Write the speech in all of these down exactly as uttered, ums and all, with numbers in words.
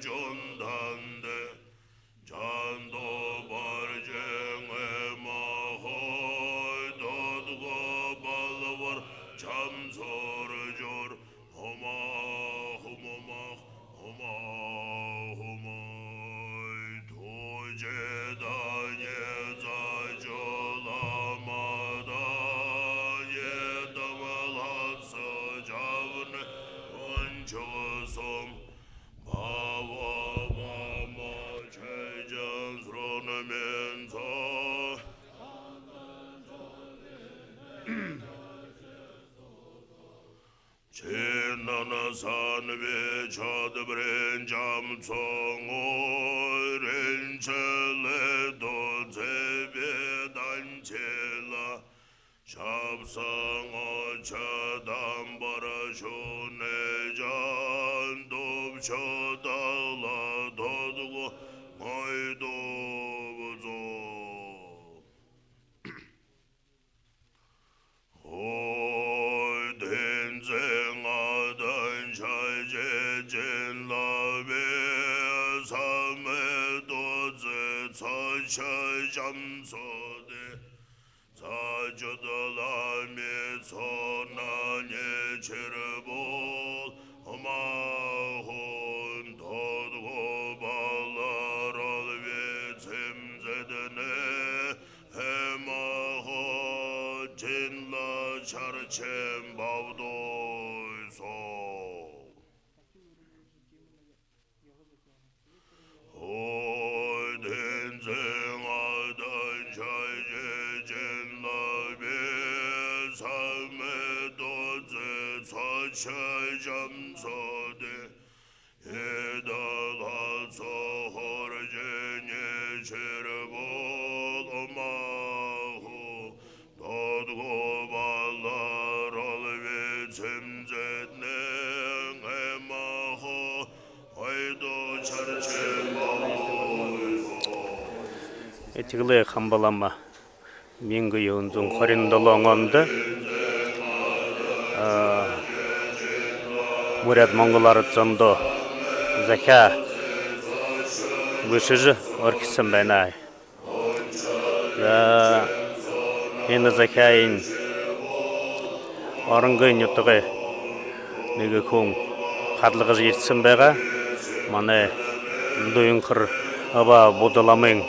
Жундандэ жандо баржин эмахой додго балбар чамсар жор. Омах, омах, омах, омай. Тужи дани зажуламада, едаваласа жавны ончолсом. Баба, мама, чэжэн срон мэнсо. Чинэн сан ви чадбарин жамсо, ойрын шэлэ дозы би данчила. Шабсан очо дамбара шүнэ жан дубшо дала додго мой дубзо. Ой, дэнзэн адан шажэжэн лабе, самэ дозы цача жамсоды. Зажудалами сонани чирбол, омахон додго баларал ви цэмзэдэнэ. Эмахо чинла чарчэн бабдой со. Ой, дэнзэн адан шажэжэн лабе, самэ дозы цача жамсоды. Эдаласо хоржэни чирбол, омахо додго баларал ви цэмзэдэнэ. Эмахо ойдо чарчэн бабдой. Этигэлэй Хамба лама мянга юһэн зуун хорин долоон ондо, а, Буряад-Монгол арад зондо захяа бэшэжэ орхисон байна. За, энэ захяаень Оронгой нютагай нэгэ хүн хадлажа ерэсэн байгаа. Манай Дуйнхор Аба Будда ламын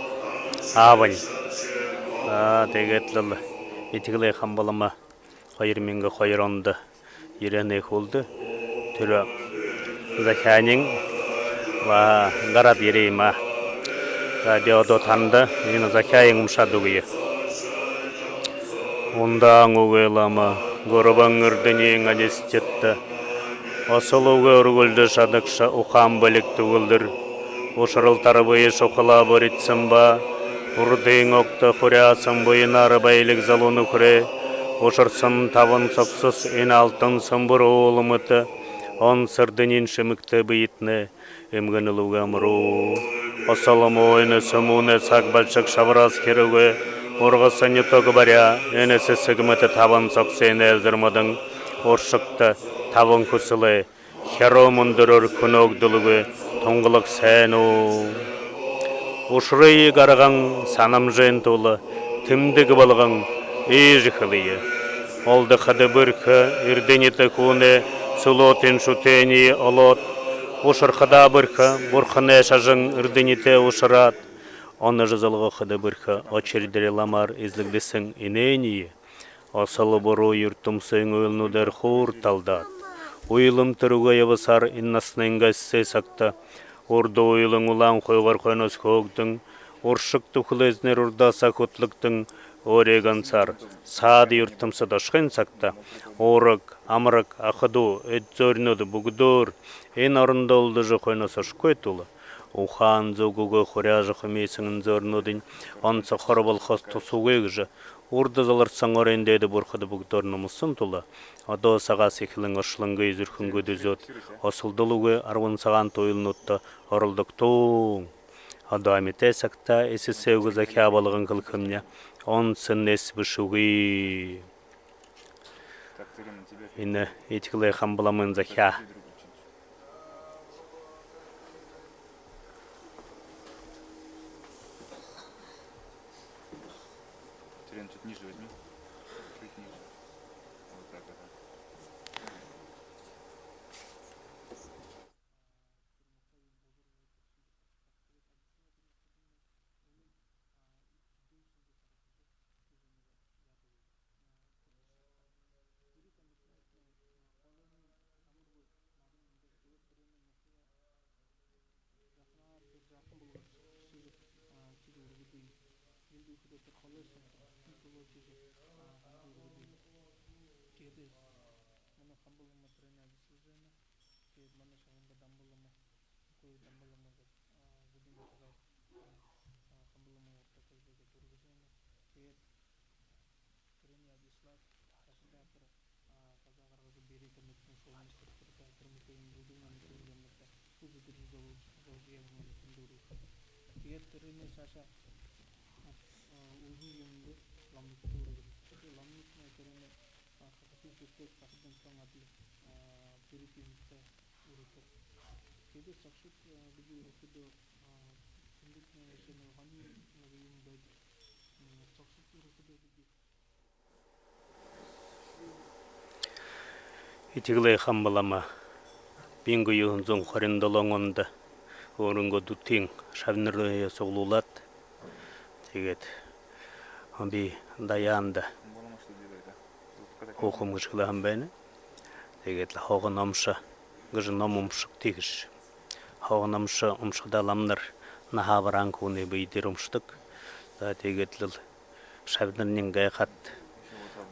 аабань. За, тиигээд лэ Этигэлэй Хамба лама хоёр мянга хоёр ондо ерэһэнэй һүүлдэ тэрэ захяаень баһа гараад ерээ юм аа. За, би одоо танда энэ захяаень уншаад үгэе. Ундаан үгы лама гурбан эрдэниин адистита, осол үгэ үргэлжэ шадагша ухаан бэлиг түгэлдэр, ушарал тарбые шухалаа бүридсэн ба, урдын огто хуряасан буянаар баялиг залуу нүхэрэй ушарсан табан согсос энэ алтан сэмбэр уула мэтэ онсо эрдэниин шэмэгтэй бэетнай эмгэнэл үгэ амаруу. Осол муу энэ сүмүүнэй саг бальшаг шабараас хирэгүй, ургаса нютаг баряа энэ сэсэг мэтэ табан согсын эзэр модон уршагта табан хүсэлэй хяруун мүндэрөөр хүнөөгдүүлгэ тунгалаг һайн уу. Ушарые гарган санамжын тула тэмдэг болгон иижэ хэлэе. Олдоходо бэрхэ эрдэнитэй хүнэй сүлөөтын шүтээниие олоод, ушархадаа бэрхэ бурханай шажан эрдэнитэй ушараад, оножо золгоходо бэрхэ очирдэрэ ламаар эзэлэгдэһэн энээниие, осол буруу юртэмсын үйлэнүүдээр хуур талдаад, үйлэмтэр үгы ябасаар энэ наһанайнгаа эсэсэй сагта урда үйлэн улаан хойгоор хойноһоо хөөгдэн, уршаг түхэл эзнэр урдаһаа хүтлэгдэн, өөрын гансаар саада юртэмсэдэ ошохын сагта ураг, амараг, аха дүү, эд зөөринүүд бүгэдөөр энэ орондо үлдэжэ хойноһоо ошохогүй тула, ухаан зүг үгы хуряажа хумиһан энэ зөөринүүдынь онсо хора болохоһоо тусуугүй гэжэ урда заларһан оройн дээдэ бурхад бүгэдөөр номолһон тула, одоо сагһаа эхилэн оршолонгой зүрхэнгөө дүзөөд, осолдол үгы арбан сагаанта үйлэнүүдтэ оролдогтон. Одоо амитай сагта эсэсэй үгэ захяа болгон хэлэхэмни, онсо нэс бэшэ үгы. Энэ Этигэлэй Хамба ламын захяа. Ниже возьми. Чуть ниже. Вот так, ага. Жаахан болгоод шиигээд, а, шиигээд үргэдэ. Эндэ үхэдөө тэрэ холоошни тулуужа шиигээд, а, үргэдэ. Тиигээд манай Хамба лама тэрэнээ ажаслажа байна. Тиигээд манай шагнада Дамба лама, үхибүүд Дамба лама гээд, а, гүдэн тухай, а, Хамба лама урда тойбо гээд үргэжэ байна. Тиигээд тэрэнээ ажаслаад, хашадаа тэрэ, а, газаа гаргажа, бэри тамиртай шуумнай тэрэ, тэрэ, тэрэ мэтын бүдүүн мэтын юм даа. Хүзэ дээрэ зол-, золжо ябаһан мэтын дүүрэн. Тиигээд тэрэнээ саашаа, а, үлгэн юумэндэ ламанарта үргэдэг. Тэрэ ламанарта тэрэнээ, а, хахад үхибүүдтэй, хахад үнтэн адли, а, бэри юумэтэй үргэдэг. Тиигээд сагшад, а, бидэ үргэхэдөө, а, тэндэ, а, шэнэ һонин нэгэ юм байдаг. М, сагшад үргэхэдөө бидэ Этигэлэй Хамба лама мянга юһэн зуун хорин долоон ондо өөрынгөө дүтын шабинарые суглуулаад, тиигээд би даяанда һуухам гэжэ хэлэһэн байна. Тиигээд лэ Хогон Омшо гэжэ ном умшагты гэжэ. Хогон Омшо умшахадаа ламанар наһаа бараһан хүнэй бэе дээрэ умшадаг. За, тиигээд лэ шабинарынь гайхаад,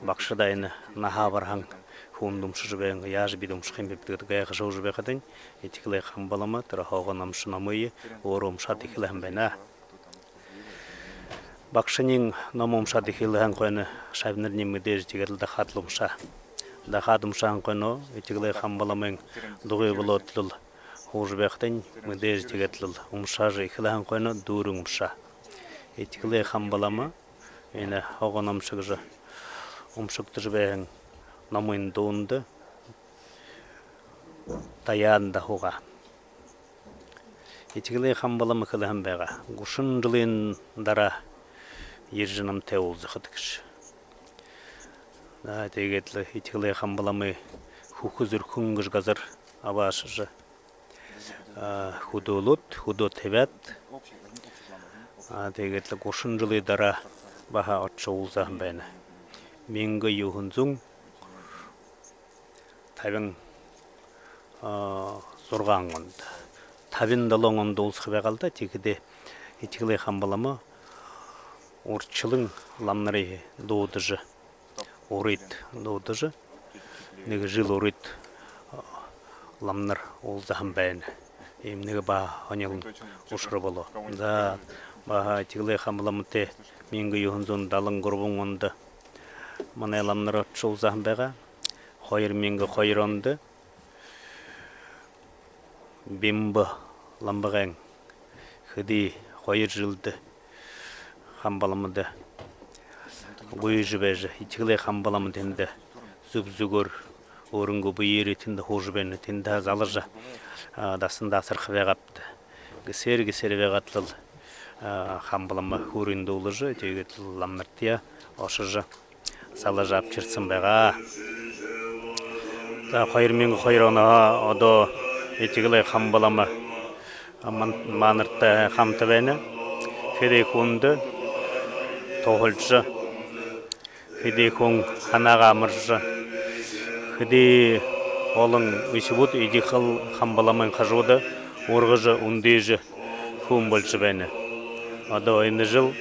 багшадаа энэ наһаа бараһан хүндэ умшажа байнаб, яажа бидэ умшахымбибди гээд гайхажа һуужа байхадань, Этигэлэй Хамба лама тэрэ Хогон Омшо номые өөрөө умшаад эхилһэн байна. Багшань ном умшаад эхилһэн хойно шабинарынь мэдээжэ тиигээд лэ дахаад лэ умшаа. Дахаад умшаһан хойно Этигэлэй Хамба ламын дугы болоод лэ һуужа байхадань, мэдээжэ тиигээд лэ умшажа эхилһэн хойно дүүрэн умшаа. Этигэлэй Хамба лама энэ Хогон Омшо гэжэ умшагдажа байһан номой дунда даяанда һуугаа. Этигэлэй Хамба лама хэлэһэн байгаа: гушан жэлэй дараа ерэжэ намтай уулзахат гэжэ. За, тиигээд лэ Этигэлэй Хамба ламые Хүхэ Зүрхэн гэжэ газар абаашажа, а, хүдөөлөөд, хүдөө табяад, а, тиигээд лэ гушан жэлэй дараа баһа ошожо уулзаһан байна. Мянга юһэн зуун табин, а, зургаан ондо. Табин долоон ондо уулзаха байгаа лэ даа. Тиихэдээ Этигэлэй Хамба лама урдахилан ламанарые дуудажа, урид дуудажа, нэгэ жэл урид, а, ламанар уулзаһан байна. Иимэ нэгэ баһа һонин ушар болоо. За, баһа Этигэлэй Хамба ламатай мянга юһэн зуун далан гурбан ондо манай ламанар ошожо уулзаһан байгаа. Хоёр мянга хоёр ондо Бимба ламбагайн хэды хоёр жэлдэ Хамба ламада гүйжэ байжа, Этигэлэй Хамба лама тэндэ зүб зүгөөр өөрынгөө бэеэрээ тэндэ һуужа байна. Тэндэ залажа, а, дасанда асарха байгаабди. Гэсээр, гэсээр байгаад лэ, а, Хамба лама хүүрэн дуулажа, тиигээд лэ ламанартаяа ошожо залажа абашарһан байгаа. За, хоёр мянга хоёр онһоо одоо Этигэлэй Хамба лама ман-, манартай хамта байна. Хэды хүндэ туһалжа, хэды хүн һанаагаа амаржа, хэды олон үхибүүд Этигэлэй Хамба ламын хажууда ургажа, үндыжэ, хүн болжо байна. Одоо энэ жэл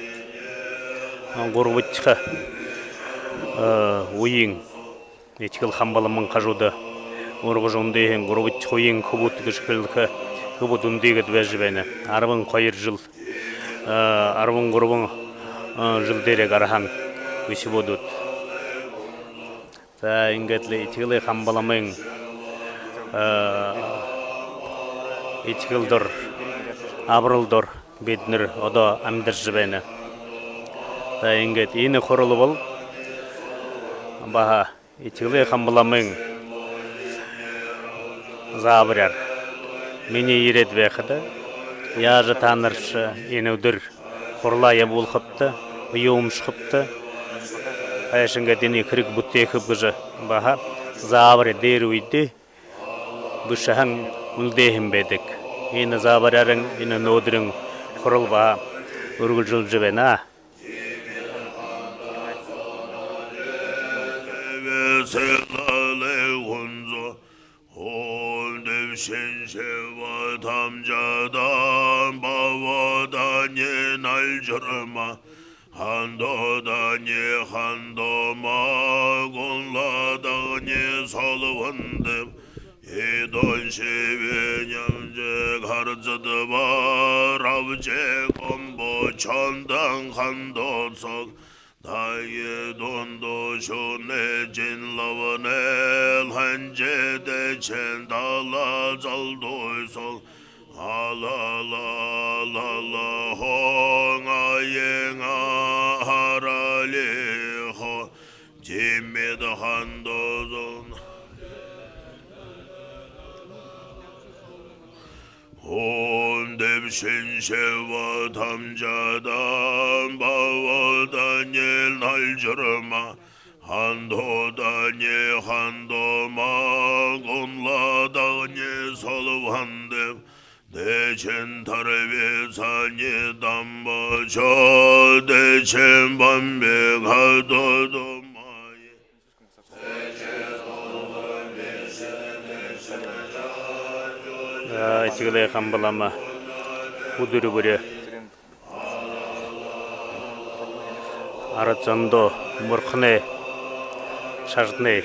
гурбадахи, э, үеын, Этигэлэй Хамба ламын хажууда ургажа үндыһэн гурбадахи үеын хүбүүд гэжэ хэлэхэ, хүбүүд үндыгээд байжа байна. Арбан хоёр жэл, э, арбан гурбан, э, жэл дээрээ гараһан үхибүүдүүд. За, иигээд лэ Этигэлэй Хамба ламын, э, этигэл доро, абарал доро бидэнэр одоо амидаржа байна. За, иигээд энэ хурал бол баһа Этигэлэй Хамба ламын заабаряар минии ерээд байхада, яажа таанаршье энэ үдэр хуралаа ябуулхабта, юу умшахабта, Хайшан гээд энэ хэрэг бүтээхэб гэжэ баһа заабари дээрэ үедөө бэшэһэн, үнэлдэһэн байдаг. Энэ заабаряараа энэ мүнөөдэрэй хурал баһа үргэлжэлжэ байна. Һүн дэбшэн шэбэ тамжадан, баабадаа ни налжарма, хандуудаа ни хандуума, гунладаа ни солбон дэб, эдэн шэбэ нэмжэ гарзадба, рабжа гомбо чондан хандуусаг, дайе дундуу шүнэ жинлабанэ, ланжа дэшэн дала залдуусаг, алала, алала, хонгаенга харалихо, жимэд хандуузан. Һүн дэбшэн шэбэ тамжадан, баабадаа ни налжарма, хандуудаа ни хандуума, гунладаа ни солбон дэб, дэшэн тарбисаа ни дамбашо, дэшэн бамбиг хадуудума. Этигэл Хамба лама үдэр бүри арад зондоо бурханай шажанай,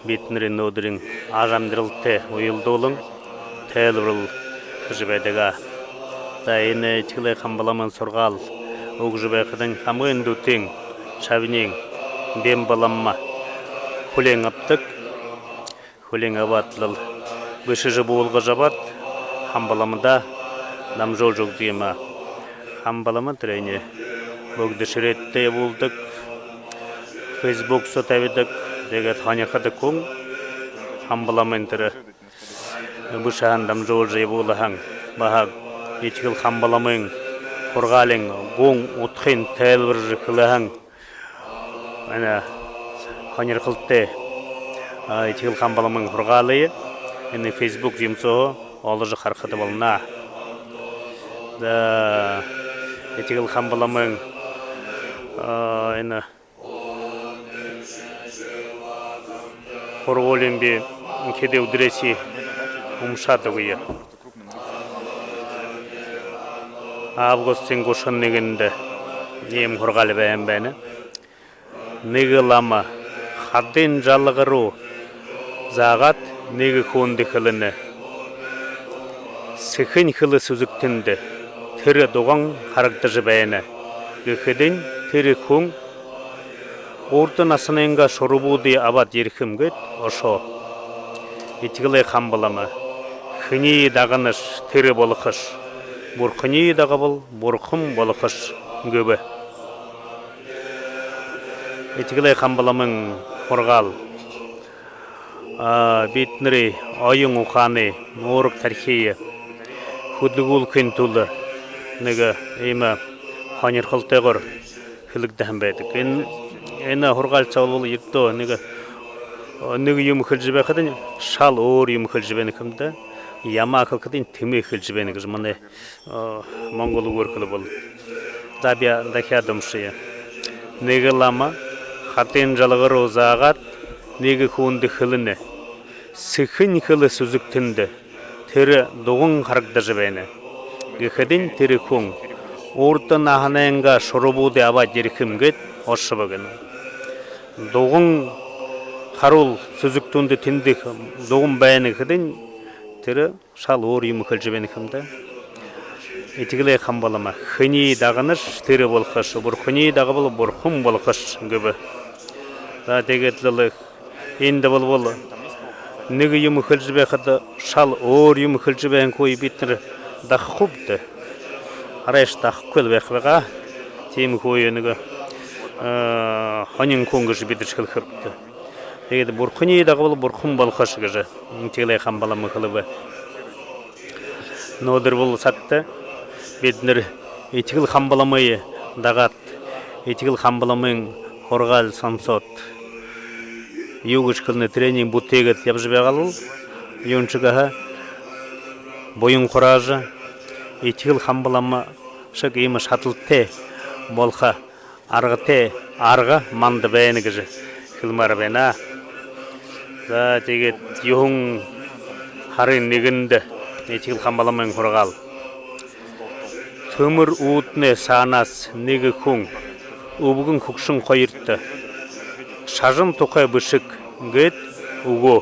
бидэнэрэй мүнөөдэрэй ажамидаралтай уялдуулан тайлбарилжа байдаг. За, энэ Этигэл Хамба ламын һургаал үгэжэ байхадань, хамагай дүтын шабинь Бимба лама хүлеэн абадаг. Хүлеэн абаад лэ, бэшэжэ буулгажа абаад, Хамба ламада дамжуулжа үгэдэг юм. Хамба лама тэрээниие бүгэдэ шэрээдтэ ябуулдаг, фейсбук соо табидаг. Тиигээд һонирходог хүн Хамба ламын тэрэ бэшэһэн, дамжуулжа ябуулһан, баһа Этигэл Хамба ламын һургаалай гүн удхыень тайлбарилжа хэлэһэн, энэ һонирхолтой, а, Этигэл Хамба ламын һургаалые энэ фейсбук юумэн соо оложо харахада болоно. За, Этигэл Хамба ламын, а, энэ һургуулиин би хэды үдэрһөө умшаад үгэе. Августын гушан нэгэндэ иимэ һургаал байһан байна. Нэгэ лама хадын жалга руу заагаад, нэгэ хүндэ хэлэнэ: «Сэхынь хэлэ сүзэгтэндэ тэрэ дуган харагдажа байна», — гэхэдэнь, тэрэ хүн: «Урда наһанайнгаа шурабуудые абаад ерэхэм», — гээд ошоо. Этигэл Хамба лама: «Хэниие дагнаш, тэрэ болохош. Бурханиие дагабал, бурхан болохош», — гэбэ. Этигэл Хамба ламын һургаал, а, бидэнэрэй оюун ухаанай уураг тархиие хүдэлгүүлхын тула нэгэ иимэ һонирхолтойгоор хэлэгдэһэн байдаг. Энэ, энэ һургаал соо бол ердөө нэгэ, нэгэ юумэ хэлэжэ байхадань, шал өөр юумэ хэлэжэ байна ха юм даа. Ямаа хэлэхэдэнь, тэмээ хэлэжэ байна гэжэ манай, э, монгол үгөөр хэлэбэл. За, би дахяад уншая. Нэгэ лама хадын жалга руу заагаад, нэгэ хүндэ хэлэнэ: «Сэхынь хэлэ сүзэгтэндэ тэрэ дуган харагдажа байна». Гэхэдэнь, тэрэ хүн: «Урда наһанайнгаа шурабуудые абаад ерэхэм», — гээд ошобо гэнэ. «Дуган харуул сүзэгтэндэ, тэндэ дуган байна», — гэхэдэнь, тэрэ шал өөр юумэ хэлэжэ байна ха юм даа. Этигэл Хамба лама: «Хэниие дагнаш, тэрэ болохош. Бурханиие дагабал, бурхан болохош», — гэбэ. За, тиигээд лэ эндэ болбол нэгэ юумэ хэлэжэ байхада, шал өөр юумэ хэлэжэ байһан хүниие бидэнэр дахахагүйбди. Арайшье дахахагүй лэ байха байгаа. Тиимэ хүниие нэгэ, э, һонин хүн гэжэ бидэшье хэлэхэбди. Тиигээд «Бурханиие дагабал, бурхан болохош», — гэжэ Этигэл Хамба лама хэлэбэ. Мүнөөдэр бол сагта бидэнэр Этигэл Хамба ламые дагаад, Этигэл Хамба ламын һургаал соносоод, юу гэжэ хэлэнэ, тэрээниие бүтээгээд ябажа байгаал бол, юуншье һаа буян хураажа, Этигэл Хамба Лама шиг иимэ шадалтай болохо аргатай арга манда байна гэжэ хэлмээр байна. За, тиигээд юһэн һарын нэгэндэ Этигэл Хамба Ламын һургаал: «Түмэр үүдэнэй саанаас нэгэ хүн үбгэн хүгшэн хоёрто шажан тухай бэшэг гээд үгөө».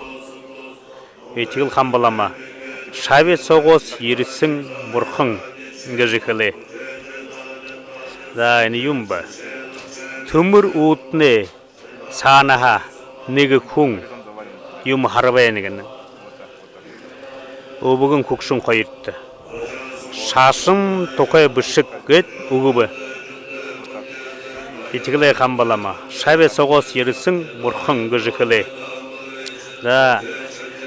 Этигэл Хамба Лама: «Шаби соогоос ерэһэн бурхан», — гэжэ хэлээ. За, энэ юун бэ? Түмэр үүдэнэй саанаһаа нэгэ хүн юумэ харабайна гэнэ. Үбгэн хүгшэн хоёрто шажан тухай бэшэг гээд үгэбэ. Этигэл Хамба Лама: «Шаби соогоос ерэһэн бурхан», — гэжэ хэлээ. За,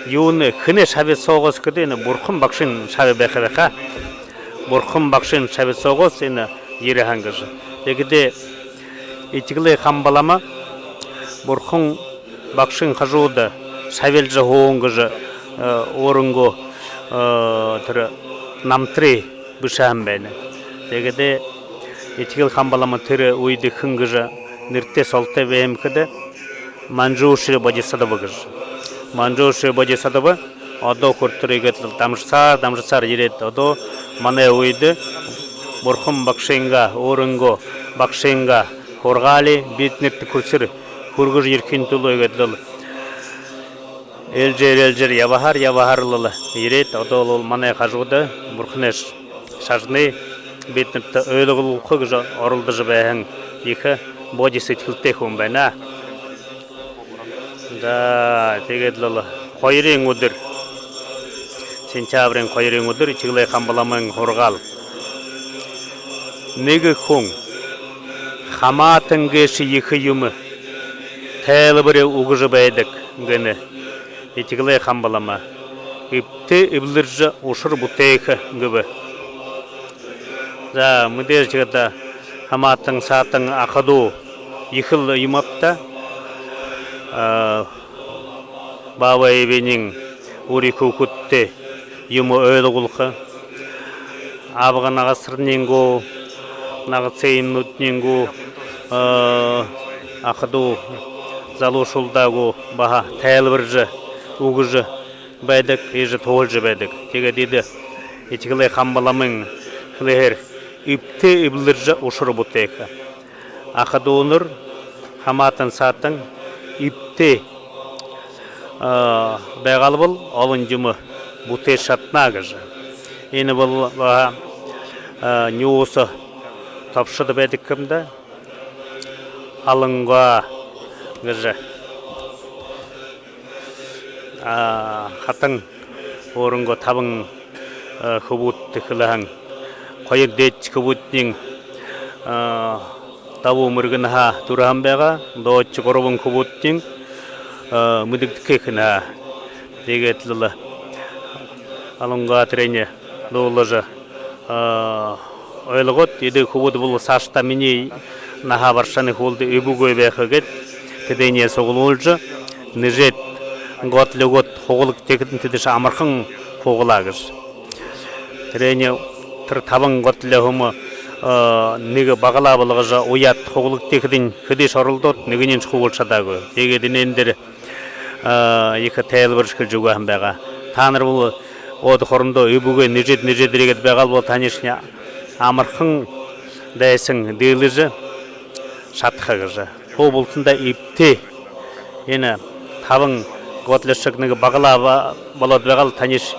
юунэй, хэнэй шаби соогоос гэхэдэ, энэ бурхан багшын шаби байха байха. Бурхан багшын шаби соогоос энэ ерэһэн гэжэ. Тиихэдэ Этигэл Хамба Лама бурхан багшын хажууда шабилжа һууһан гэжэ, э, өөрынгөө, э, тэрэ намтарые бэшэһэн байна. Тиихэдэ Этигэл Хамба Лама тэрэ үедэ хэн гэжэ нэрэтэй солотой байһан гэхэдэ, Манжушри Бодисадва гэжэ. Манжушри Бодисадва одоо хүрэтэр иигээд лэ дамжасаар, дамжасаар ерээд, одоо манай үедэ бурхан багшынгаа, өөрынгөө багшынгаа һургаалые бидэ нэрэдэ хүрэтэр хүргэжэ ерэхын түлөө иигээд лэ ээлжээр, ээлжээр ябаһаар, ябаһаар лэ ерээд, одоо лэ манай хажууда бурханай шажанай бидэ нэрэдэ ойлгуулха гэжэ оролдожо байһан ехэ боди сэдьхэлтэй хүн байна. За, тиигээд лэ хоёрын үдэр, сентябриин хоёрын үдэр Этигэл Хамба Ламын һургаал: «Нэгэ хүн хамаатан гээшэ ехэ юумэ тайлбари үгэжэ байдаг», — гэнэ. Этигэл Хамба Лама: «Эбтэй эблэржэ ушар бүтээхэ», — гэбэ. За, мэдээжэ тиигээд хамаатан саатан аха дүү ехэл юм ааб даа. А, баабай эбиниинь үри хүүгэдтэ юумэ ойлгуулха, абга нагасарайнь гү, нагаса эмнүүдынь гү, э, аха дүү залуушуулдаа гү баһа тайлбарижа үгэжэ байдаг, иигэжэ туһалжа байдаг. Тиигээд эдэ Этигэл Хамба Ламын хэлэһээр эбтэй эблэржэ ушар бүтээхэ. Аха дүүнэр, хамаатан саатан эбтэй, а, байгаал бол олон юумэ бүтээжэ шадана гэжэ. Энэ бол баһа, а, нюуса тобшод байдаг юм даа. Алангуа гэжэ, а, хатан өөрынгөө табан, а, хүбүүдтэ хэлэһэн. Хоёр дээдэ хүбүүдынь, а, дабуу мэргэнһээ түрэһэн байгаа, доодо гурбан хүбүүдынь, а, мэдэгдэхэ хэнһээ. Тиигээд лэ Алангуа тэрэниие дуулажа, а, ойлгоод, эдэ хүбүүд бол саашадаа минии наһа баршаһан хүбүүд үбэгүй байха гээд, тэдэниие суглуулжа, нэжээд, годлёогоод хуглагты гэхэдэнь, тэдэшни амархан хуглаа гэжэ. Тэрэниие, тэрэ табан годлёо һүмэ, а, нэгэ баглаа болгожо уяад хуглагты гэхэдэнь, хэдышье оролдоод, нэгэнииньшье хуглажа шадаагүй. Тиигээд энээн дээрэ, а, ехэ тайлбари хэлэжэ үгэһэн байгаа. Таанар бол өөдэ хоорондоо үбэгүй нэжээд, нэжээд ерээд байгаал бол, таанаршни амархан дайсан диилэжэ шадаха гэжэ. Хуу бултандаа эбтэй. Энэ табан годлёо шэг нэгэ баглаа ба-, болоод байгаал, таанаршни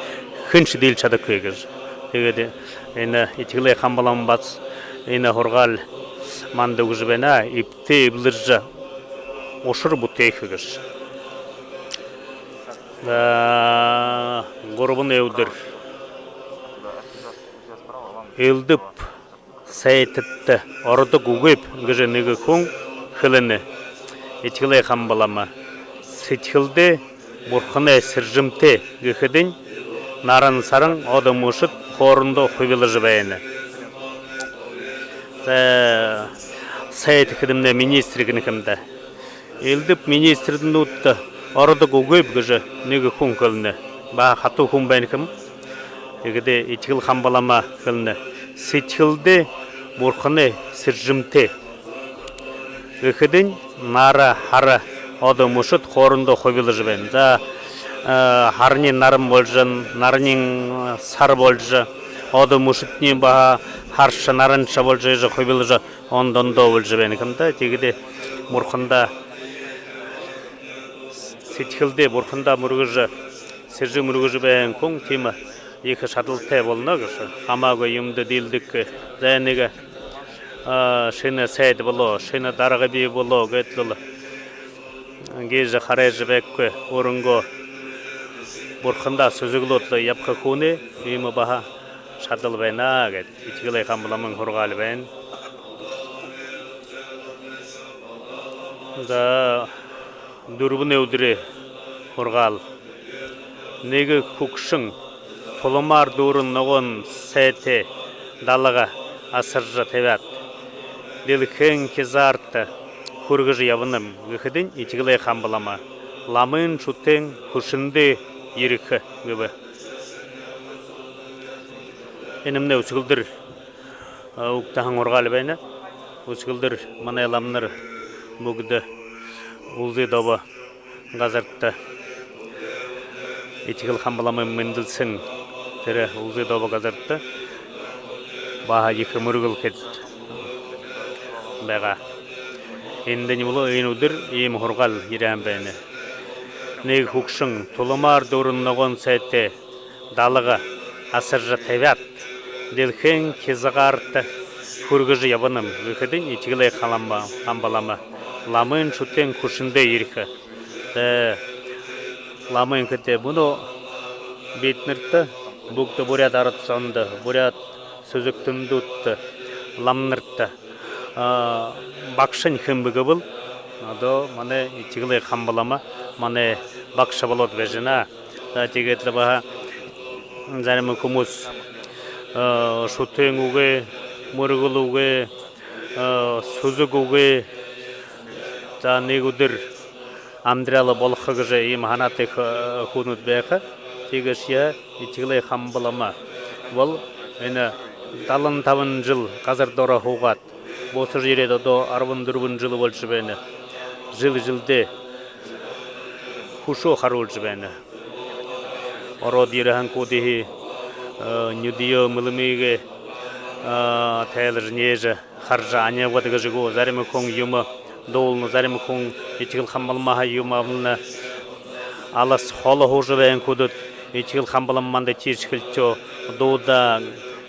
хэншье диилэжэ шадахагүй гэжэ. Тиигээд энэ Этигэл Хамба Лама баһа энэ һургаал манда үгэжэ байна. Эбтэй эблэржэ ушар бүтээхэ гэжэ. За, гурбанай үдэр. Элдэб сайтадта ородог үгыб гэжэ нэгэ хүн хэлэнэ. Этигэл Хамба Лама: «Сэдьхэлдээ бурханай сэржэмтэй», — гэхэдэнь, наран саран, одо мүшэд хоорондоо хубилжа байна. За, сайд хэдэмнай министр гэнэ ха юм даа. Элдэб министрнүүдтэ ородог үгыб гэжэ нэгэ хүн хэлэнэ. Баһа хатуу хүн байна ха юм. Тиихэдэ Этигэл Хамба лама хэлэнэ: сэдьхэлдээ бурханай сэржэмтэй. Гэхэдэнь нара, һара, одо, мүшэд хоорондоо хубилжа байна. За, э, һараниинь наран болжо, нараниинь, э, сар болжо, одо, мүшэдынь баһа һарша, наранша болжо, иижэ хубилжа, ондоо ондоо болжо байна ха юм даа. Тиихэдэ бурхандаа, сэдьхэлдээ бурхандаа мүргэжэ, сэржэм үргэжэ байһан хүн тиимэ ехэ шадалтай болоно гэжэ. Хамаагүй юумэндэ диилдэггүй. За, нэгэ, а, шэнэ сайд болоо, шэнэ дарга бии болоо гээд лэ гүйжэ харайжа байхагүй, өөрынгөө бурхандаа сүзэглөөд лэ ябаха хүнэй иимэ баһа шадал байна гээд Этигэл Хамба ламын һургаал байна. За, дүрбэнэй үдэрэй һургаал. Нэгэ хүгшэн туламаар дүүрэн ногоон сайтай далага асаржа табяад, дэлхэйн хизаарта хүргэжэ ябанам гэхэдэнь, Этигэл Хамба лама: ламын шүтээн хүшэндөө ерэхэ гэбэ. Энэмнай үсэгэлдэр, а, үгтэһэн һургаал байна. Үсэгэлдэр манай ламанар мүгдэ Үлзы Добо газарта, Этигэл Хамба ламын мэндэлсэн тэрэ Үлзы Добо газарта баһа ехэ мүргэл хэдэг байгаа. Эндэнь болоо энэ үдэр иимэ һургаал ерэһэн байна. Нэгэ хүгшэн туламаар дүүрэн ногоон сайтай далага асаржа табяад, дэлхэйн хизаарта хүргэжэ ябанам гэхэдэнь, Этигэл Хамба, Хамба лама: ламын шүтээн хүшэндөө ерэхэ. Тэ, ламын гэдэг мүнөө бидэнэртэ, бүгэдэ буряад арад зондо, буряад сүзэгтэнүүдтэ, ламанартаа, а, багшань хэн бэ гэбэл, одоо манай Этигэл Хамба лама манай багша болоод байжа байна. За, тиигээд лэ баһа зарим хүмүүс, а, шүтээн үгы, мүргэл үгы, а, сүзэг үгы. За, нэгэ үдэр амидаралаа болохо гэжэ иимэ һанаатай хү-, хүнүүд байха. Тиигээшье Этигэл Хамба лама бол энэ далан табан жэл газар доро һуугаад, бусажа ерээд одоо арбан дүрбэн жэл болжо байна. Жэл жэлдээ хүшөө харуулжа байна. Ороод ерэһэн хүнүүдые, э, нюдэеэ, мэлмыеэ, э, тайлажа, нээжэ, хаража, анибад гэжэ гү, зарим хүн юумэ дуулана, зарим хүн Этигэл Хамба ламһаа юумэ абана. Алас холо һуужа байһан хүнүүд: Этигэл Хамба лама манда тиижэ хэлэхэ, дуудаа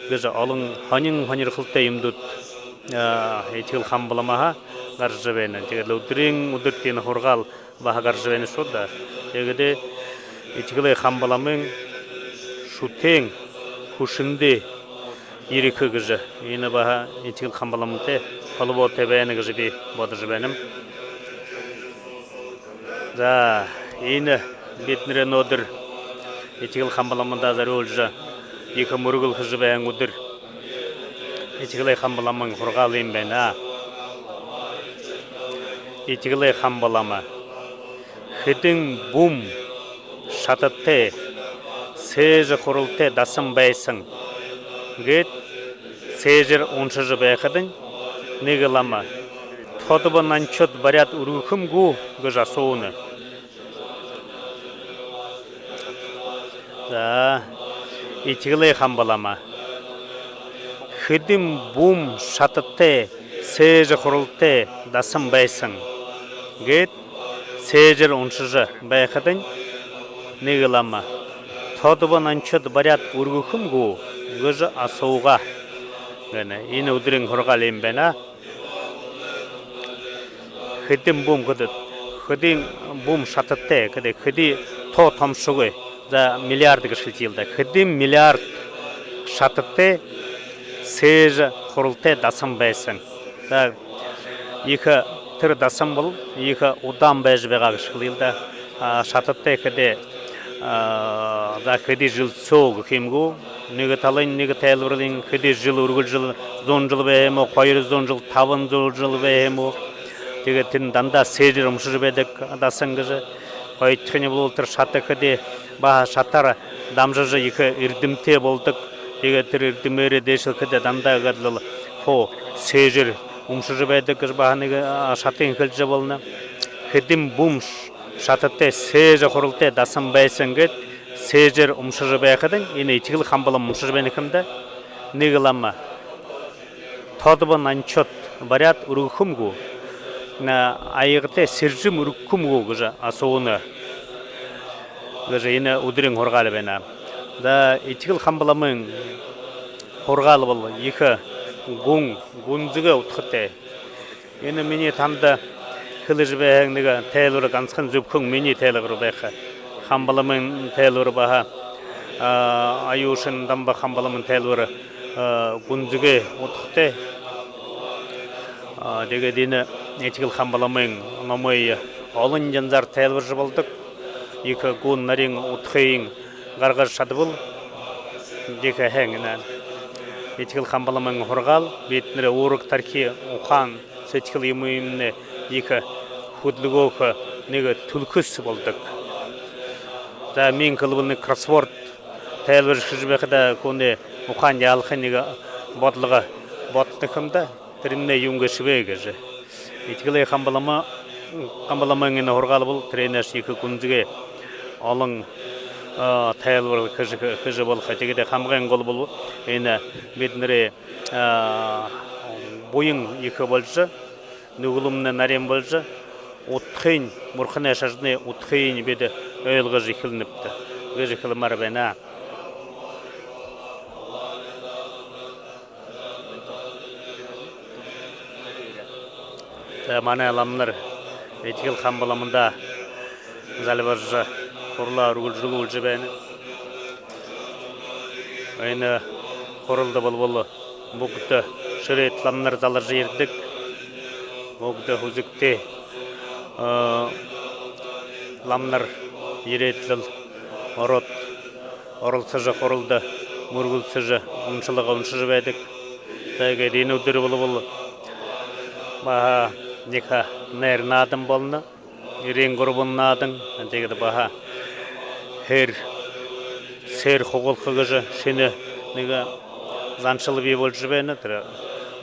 гэжэ олон һонин һонирхолтой юумэнүүд, а, Этигэл Хамба ламһаа гаража байна. Тиигээд лэ үдэрэй үдэр тэрэ һургаал баһа гаража байна шүү даа. Тиигээд Этигэл Хамба ламын шүтээн хүшэндөө ерэхэ гэжэ, энэ баһа Этигэл Хамба ламатай холбоотой байна гэжэ би бодожо байнам. За, энэ бидэнэрэй мүнөөдэр Этигэл Хамба ламада зорюулжа ехэ мүргэл хэжэ байһан үдэр. Этигэл Хамба ламын һургаал иимэ байна. Этигэл Хамба лама: хэдэн бүм шататай, сээжэ хуралтай дасан байһан гээд сээжээр уншажа байхадань, нэгэ лама: тодобо наншад баряад үргэхэм гү гэжэ асууна. За, Этигэл Хамба лама: хэдэн бүм шататай, сээжэ хуралтай дасан байһан гээд сээжээр уншажа байхадань, нэгэ лама: тодобо наншад баряад үргэхэм гү гэжэ асуугаа гэнэ. Энэ үдэрэй һургаал иимэ байна. Хэдэн бүм гэдэг, хэдэн бүм шататай гэдэг, хэды тоо томшогүй. За, миллиард гэжэ хэлэхэ юм даа. Хэдэн миллиард шататай, сээжэ хуралтай дасан байһан. За, ехэ тэрэ дасан бол ехэ удаан байжа байгаа гэжэ хэлэхэ юм даа. А, шататай гэдэг, а, за, хэды жэл соо гэхэ юм гү, Нэгэ талынь, нэгэ тайлбарилань, хэды жэл, үргэл жэл, зуун жэл байха юм гү, хоёр зуун жэл, табан зуун жэл байха юм гү. Тиигээд тэрэнь дандаа сээжээр умшажа байдаг дасан гэжэ. Хоёрдохинь болбол тэрэ шата хэды, баһа шатаар дамжажа ехэ эрдэмтэй болодог. Тиигээд тэрэ эрдэмээрээ дээшэлхэдэ дандаа иигээд лэ хуу сээжээр умшажа байдаг гэжэ баһа нэгэ, а, шатын хэлэжэ болоно. Хэдэн бүм ш-, шататай сээжэ хуралтай дасан байһан гээд сээжээр умшажа байхадань, энэ Этигэл Хамба лама умшажа байна ха юм даа. Нэгэ лама: «Тодбо нанчод баряад үргэхэм гү, на, аягатай сэржэм үргэхэм гү?» — гэжэ асууна гэжэ энэ үдэрэй һургаал байна. За, Этигэл Хамба ламын һургаал бол ехэ гүн, гүнзэгы удхатай. Энэ минии танда хэлэжэ байһан нэгэ тайлбар гансахан зүбхэн минии тайлбар байха. Хамба ламын тайлбар баһа, а, Аюшын Дамба Хамба ламын тайлбар, а, гүнзэгы удхатай. А, тиигээд энэ Этигэл Хамба ламын номые олон янзаар тайлбаржа болодог. Ехэ гүн нарин удхыень гаргажа шадабал, ехэ һайн энэ Этигэл Хамба ламын һургаал бидэнэрэй уураг тархи, ухаан, сэдьхэл юумыемнай ехэ хүдэлгөөхэ нэгэ түлхис болодог. За, миин хэлэбэл, нэгэ кроссворд тайлбаржа хэжэ байхада хүнэй ухаан яалахань нэгэ бодолго бодоно ха юм даа. Тэрэмнай юун гээшэб гэжэ. Этигэл Хамба лама, Хамба ламын энэ һургаал бол тэрэнээшье ехэ гүнзэгы, олон, а, тайлбар хэжэ, хэжэ болохо. Тиигээд хамагай гол бол энэ бидэнэрэй, а, буян ехэ болжо, нүгэлэмнай нарин болжо, удхыень, бурханай шажанай удхыень бидэ ойлгожо эхилнэбди гэжэ хэлэмээр байна. За, манай ламанар Этигэл Хамба ламада зальбаржа, хуралаа үргэлжэлүүлжэ байна. Энэ хуралда болбол бүгэдэ шэрээтэ ламанар залажа ерэдэг. Бүгэдэ һүзэгтэй, э, ламанар ерээд лэ ороод, оролсожо, хуралда мүргэлсэжэ, уншалга уншажа байдаг. Тиигээд энэ үдэр болбол баһа ехэ найр наадан болоно. Эрын гурбан наадан, тиигээд баһа һээр, сээр хугалха гэжэ шэнэ нэгэ заншал бии болжо байна. Тэрэ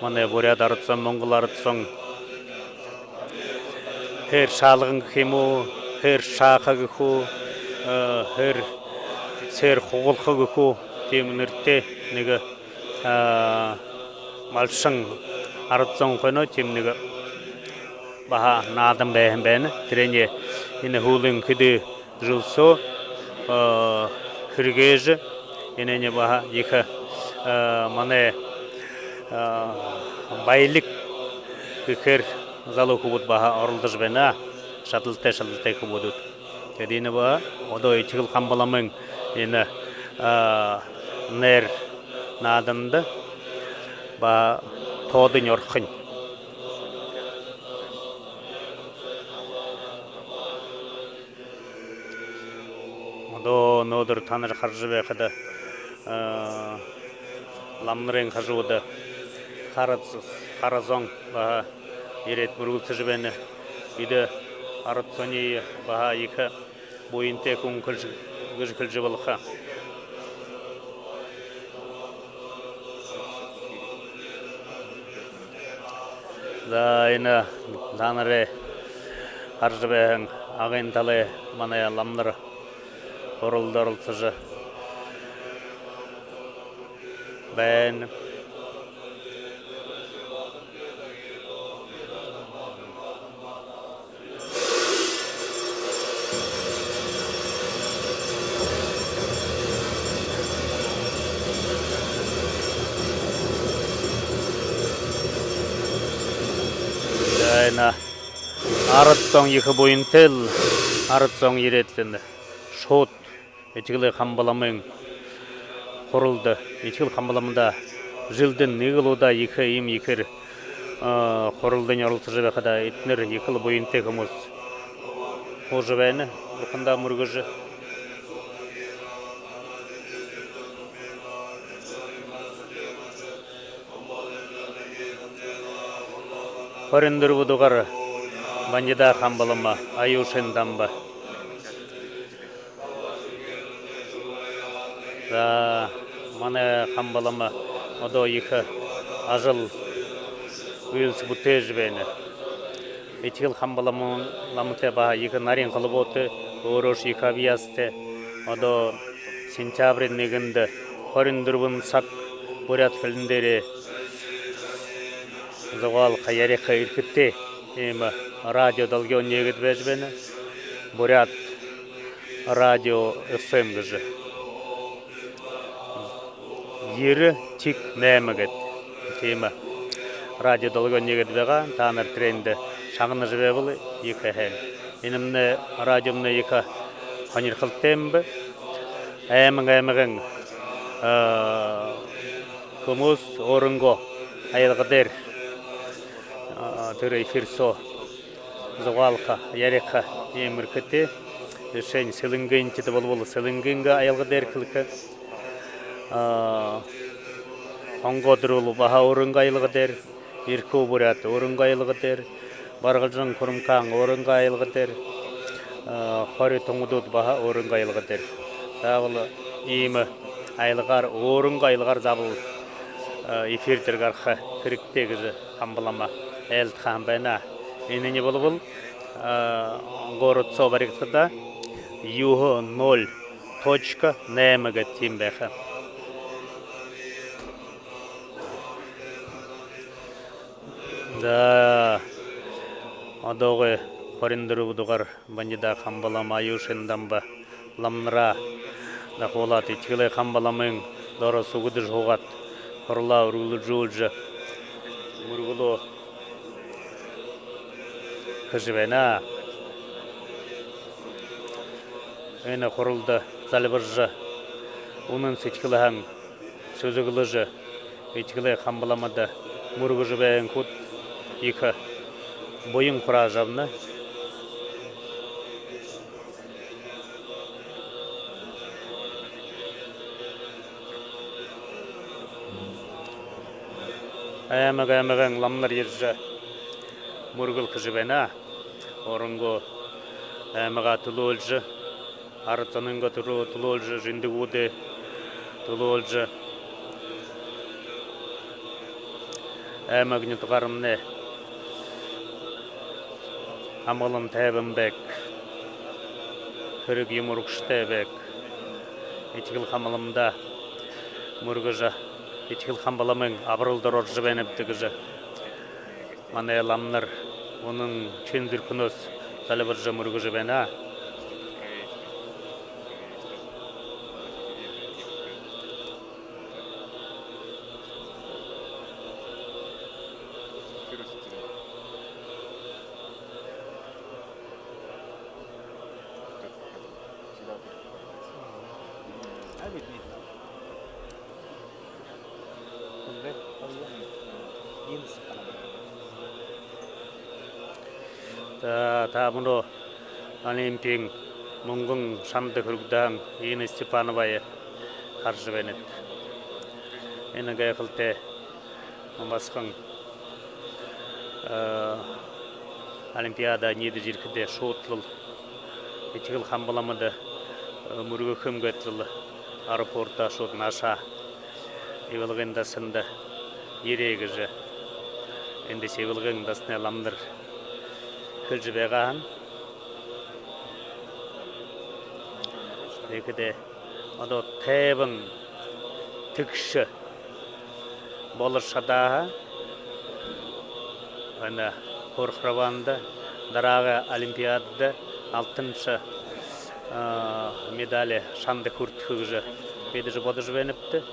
манай буряад арад зон, монгол арад зон һээр шаалган гэхэ юм гү, һээр шааха гэхэ гү, э, һээр, сээр хугалха гэхэ гү, тиимэ нэрэтэй нэгэ, э, малшан арад зон хойно тиимэ нэгэ баһа наадан байһан байна. Тэрэниие энэ һүүлэй хэды жэл соо, э, хэрэглэжэ, энээниие баһа ехэ, э, манай, э, баялиг гэхээр залуу хүбүүд баһа оролдожо байна. Шадалтай, шадалтай хүбүүд. Тиигээд энэ баһа одоо Этигэл Хамба ламын энэ, э, найр нааданда баһа тоодонь орохонь. Одоо мүнөөдэр танар хаража байхада, э, ламанарай хажууда хара, хара зон баһа ерээд мүргэлсэжэ байна. Бидэ арад зониие баһа ехэ буянтай хүн гэжэ, гэжэ хэлэжэ болохо. За, энэ танарай хаража байһан Агын талай манай ламанар хуралда оролсожо байна. За, энэ арад зон ехэ буянтай лэ, арад зон ерээд лэ энэ шууд Этигэл Хамба ламын хуралда, Этигэл Хамба ламада жэлдэнь нэгэл удаа ехэ, иимэ ехээр, э, хуралдань оролсожо байхада, эдэнэр ехэл буянтай хүмүүс һуужа байна. Бурхандаа мүргэжэ. Хорин дүрбэдүгээр Бандида Хамба лама, Аюшын Дамба. За, манай Хамба лама одоо ехэ ажал үйлсэ бүтээжэ байна. Этигэл Хамба лама, ламатай баһа ехэ нарин холбоотой, өөрөөшье ехэ абьяастай. Одоо сентябриин нэгэндэ хорин дүрбэн саг буряад хэлэн дээрээ зугаалха, яриха эрхэтэй иимэ радио долгёон нээгээд байжа байна. Буряад радио эф эм гэжэ. Ерэ тик найман гээд. Тиимэ радио долгёон нээгээд байгаа. Таанар тэрээндэ шагнажа байбал ехэ һайн. Энэмнай радиомнай ехэ һонирхолтой юм бэ. Аймаг аймагай, э, Хүмүүс өөрынгөө аялга дээрэ, а, тэрэ эфир соо зугаалха, яриха иимэ эрхэтэй. Жэшээнь, Сэлэнгын тэдэ болбол Сэлэнгынгээ аялга дээрэ хэлэхэ. А, Хонгоодэр бол баһа өөрынгөө аялга дээрэ. Эрхүү буряад өөрынгөө аялга дээрэ. Баргалжан, Хурамхаан өөрынгөө аялга дээрэ, а, Хори, Тунгадууд баһа өөрынгөө аялга дээрэ. Заабол иимэ аялгаар, өөрынгөө аялгаар заабол, а, эфир дээрэ гараха хэрэгтэй гэжэ Хамба лама айлтаһан байна. Энэнь болбол, а, город соо баригдахада, юһэ ноль точка найман гээд тиимэ байха. За, одоогой хорин дүрбэдүгээр Бандида Хамба лама, Аюшын Дамба ламанараа дахуулаад, Этигэл Хамба ламын доро сүгэдэжэ һуугаад, хуралаа үргэлжэлүүлжэ, мүргэлөө хэжэ байна. Энэ хуралда зальбаржа, үнэн сэдьхэлһээ сүзэглэжэ, Этигэл Хамба ламада мүргэжэ байһан хүнүүд ехэ буян хураажа абана. Аймаг аймагай ламанар ерэжэ мүргэл хэжэ байна. Өөрынгөө аймагаа түлөөлжэ, арад зонойнгоо түлөө-, түлөөлжэ, зэндэгүүдээ түлөөлжэ, аймаг нютагаарнай амгалан тайбан байг, хэрэг юумэ урагшатай байг, Этигэл Хамба ламада мүргэжэ, Этигэл Хамба ламын абаралда орожо байнабди гэжэ манай ламанар үнэн шэнэ зүрхэнһөө зальбаржа мүргэжэ байна. За, та мүнөө Олимпиин мүнгэн шанда хүрэгдэһэн Инна Степановые хаража байнат. Энэ гайхалтай басаган, э, Олимпиада ниидэжэ ерэхэдээ шууд лэ Этигэл Хамба ламада, э, мүргэхэ юм гээд лэ аэропортһоо шууд наашаа Ивалгын дасанда ерээ гэжэ эндэ Ивалгын дасанай ламанар хэлэжэ байгаа һэн. Тиихэдээ одоо тайбан тэгшэ боложо шадаа һаа, энэ һур харбаанда, дараагаа Олимпиадада алтанша, а, медали шанда хүртэхэ гэжэ бидэ бодожо байнабди.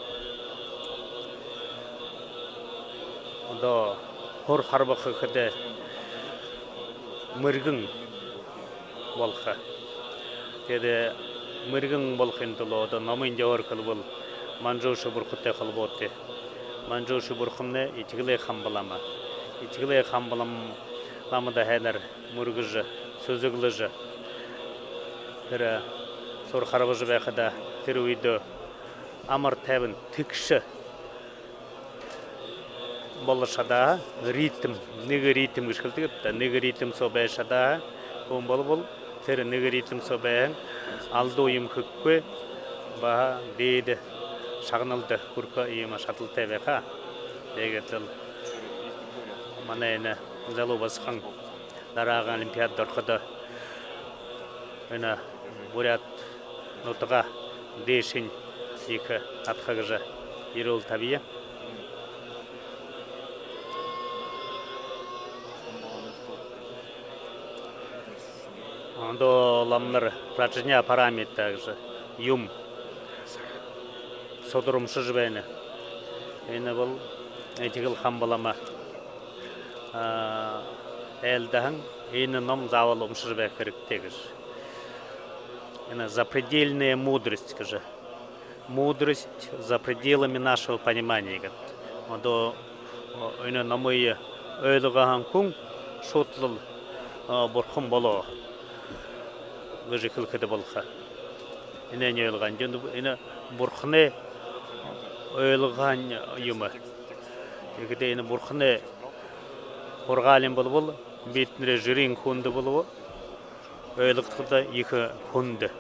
Одоо һур харбаха гэхэдэ мэргэн болохо. Тиигээд мэргэн болохын түлөө одоо номой ёһоор хэлэбэл, Манжуша бурхантай холбоотой. Манжуша бурхамнай Этигэл Хамба лама. Этигэл Хамба лам-, ламада һайнаар мүргэжэ, сүзэглэжэ, тэрэ һур харбажа байхада, тэрэ үедөө амар тайбан тэгшэ боло шадаа, ритм, нэгэ ритм гэжэ хэлэдэг бэд даа, нэгэ ритм соо байжа шадаа хүн болбол, тэрэ нэгэ ритм соо байһан, алдуу юумэ хэхэгүй, баһа дээдэ шагналда хүрэхэ иимэ шадалтай байха. Тиигээд лэ манай энэ залуу басаган дарааһан олимпиадада орходо, энэ буряад нютагаа дээшэнь ехэ абаха гэжэ ерөөл табия. Ондоо ламанар Праджняпарамита гэжэ юумэ судар уншажа байна. Энэ бол Этигэл Хамба лама, а, айлдаһан, энэ ном заабол уншажа байха хэрэгтэй гэжэ. Энэ «Запредельная мудрость» гэжэ. «Мудрость за пределами нашего понимания» гээд. Ондоо, о, энэ номые ойлгоһон хүн шууд лэ, а, бурхан болоо гэжэ хэлэхэдэ болохо. Энээниие ойлгоһон. Юундэ, энэ бурханай ойлгоһон юумэ. Тиихэдээ энэ бурханай һургаалиин болбол, бидэнэрэй жэрын хүндэ болбол ойлгодоходо ехэ хүндэ.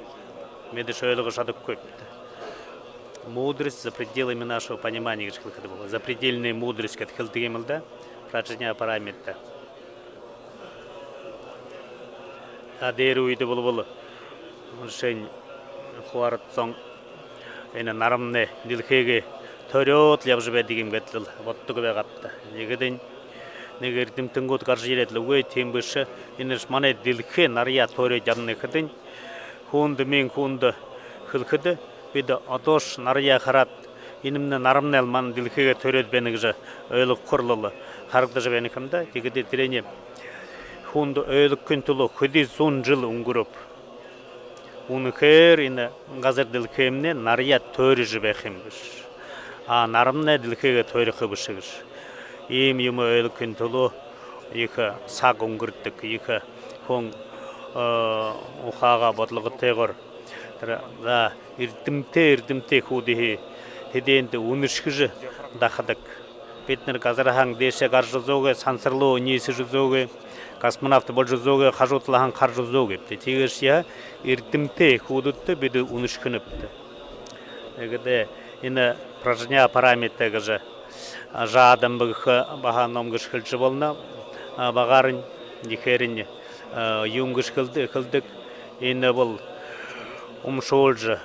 Мэдэжэ ойлгожо шадахагүйбди. «Мудрость за пределами нашего понимания» гэжэ хэлэхэдэ болохо. «Запредельная мудрость» гээд хэлэдэг юм лэ даа. Праджняпарамита. А дээрэ үедэ болбол, жэшээнь, хуу арад зон энэ наранай дэлхэйгээ торёод лэ ябажа байдаг юм гээд лэ бододог байгаабди. Тиихэдэнь нэгэ эрдэмтэнгүүд гаража ерээд лэ: «Үгы, тиимэ бэшэ. Энэш манай дэлхэй нараяа торёод ябана» гэхэдэнь, хүндэ, миин хүндэ хэлэхэдэ, бидэ одоошье нараяа хараад, энэмнай наранай лэ манай дэлхэйгээ торёод байна гэжэ ойлгохоор лэ харагдажа байна юм даа. Тиихэдэ тэрэниие хүндэ ойлгохын түлөө хэды зуун жэл үнгэрөөб. Үнэхээр энэ газар дэлхэймнай нараяа торижо байха юм гэжэ. А наранай дэлхэйгээ торихо бэшэ гэжэ. Иимэ юумэ ойлгохын түлөө ехэ саг үнгэрдэг, ехэ хүн, э, ухаагаа бодолготойгоор тэрэ, за, эрдэмтэй, эрдэмтэй хүнүүдые тэдээндэ үнэшэжэ дахадаг. Бидэнэр газарһаа дээшээ гаража үзөөгүй, сансар руу ниисэжэ үзөөгүй, космонавт боложо үзөөгүй, хажуу талаһаа хаража үзөөгүй. Тиигээшье һаа, эрдэмтэй хүнүүдтэ бидэ үнэшэхэнэбди. Тиихэдэ энэ Праджняпарамита гэжэ, а, жаадан бэ гэхэ баһа ном гэжэ хэлэжэ болоно. А, багаарынь, ехээр, а, юун гэжэ хэлэд-, хэлэдэг. Энэ бол уншуулжа,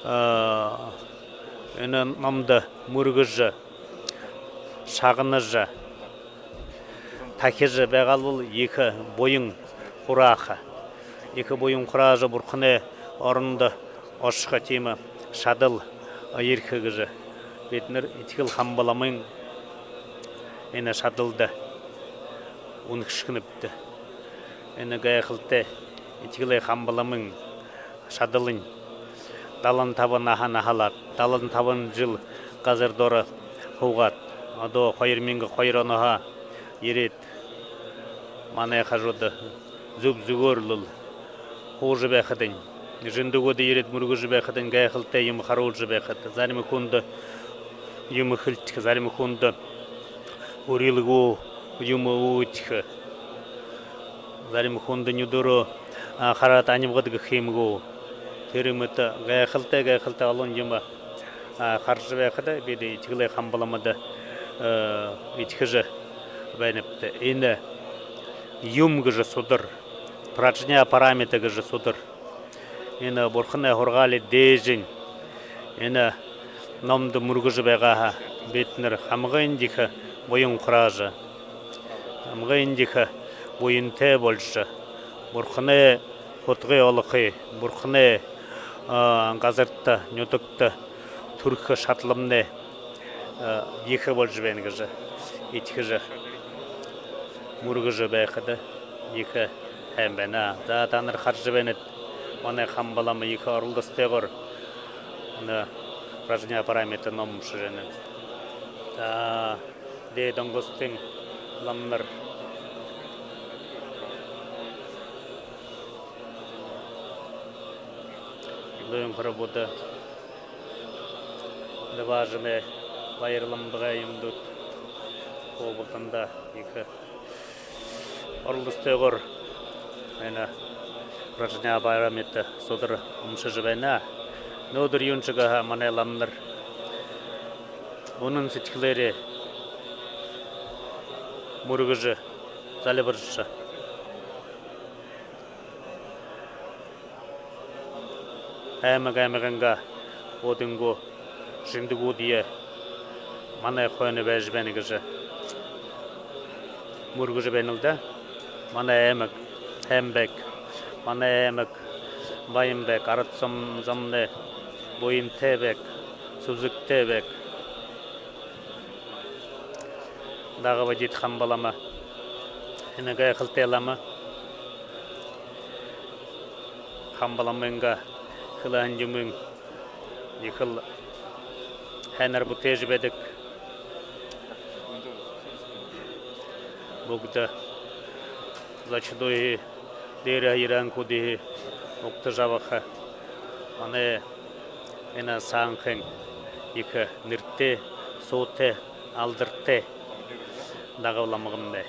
а, энэ номдо мүргэжэ, шагнажа, тахижа байгаал бол ехэ буян хурааха. Ехэ буян хураажа, бурханай орондо ошохо тиимэ шадал ерэхэ гэжэ бидэнэр Этигэл Хамба ламын энэ шадалда үнэшэхэнэбди. Энэ гайхалтай Этигэл Хамба ламын шадалынь далан табан наһа наһалаад, далан табан жэл газар доро һуугаад, одоо хоёр мянга хоёр онһоо ерээд, манай хажууда зүб зүгөөр лэ һуужа байхадань, жэндэгүүдээ ерээд мүргэжэ байхадань, гайхалтай юумэ харуулжа байхада, зарим хүндэ юумэ хэлэхэ, зарим хүндэ үрилгөө юумэ үгэхэ, зарим хүндэ нюдөөрөө, а, хараад анимгад гэхэ юм гү. Тэрэ мэтэ гайхалтай, гайхалтай олон юумэ, а, хаража байхада, бидэ Этигэл Хамба ламада, э, иидэжэ байнабди. Энэ юм гэжэ судар, Праджняпарамита гэжэ судар, энэ бурханай һургаали дээжэнь энэ номдо мүргэжэ байгаа һаа, бидэнэр хамагынь ехэ буян хураажа, хамагынь ехэ буянтай боложо, бурханай хутагые олохо, бурханай, а, газарта, нютагта түрэхэ шадаламнай, а, ехэ боложо байна гэжэ иидэжэ мүргэжэ байхада ехэ һайн байна. За, танар хаража байнат, манай Хамба лама ехэ оролдосотойгоор энэ Праджняпарамита ном уншажа байна. За, дээдэ онгостын ламанар, Луин Хора Будда, Дабажанай Баяр лама багай юумэнүүд. Хуу бултанда ехэ оролдосотойгоор энэ Прожня Парамита судар уншажа байна. Мүнөөдэр юуншье гэхэдэ, манай ламанар үнэн сэдьхэлээрээ мүргэжэ, зальбаржа, аймаг аймагайнгаа өөһэдынгөө зэндэгүүдые манай хойно байжа байна гэжэ мүргэжэ байна лэ даа. Манай аймаг һайн байг, манай аймаг баян байг, арад зом-, зомнай буянтай байг, сүзэгтэй байг. Дагабадит Хамба лама. Энэ гайхалтай лама. Хамба ламын хэлэһэн юумэн ехэл һайнаар бүтээжэ байдаг. Бүгэдэ зочдуудые, дээрэһээ ерэһэн хүнүүдые угтажа абаха. Манай энэ сагаан ехэ нэрэтэй, суутай, алдартай Дагаб лама гүбди.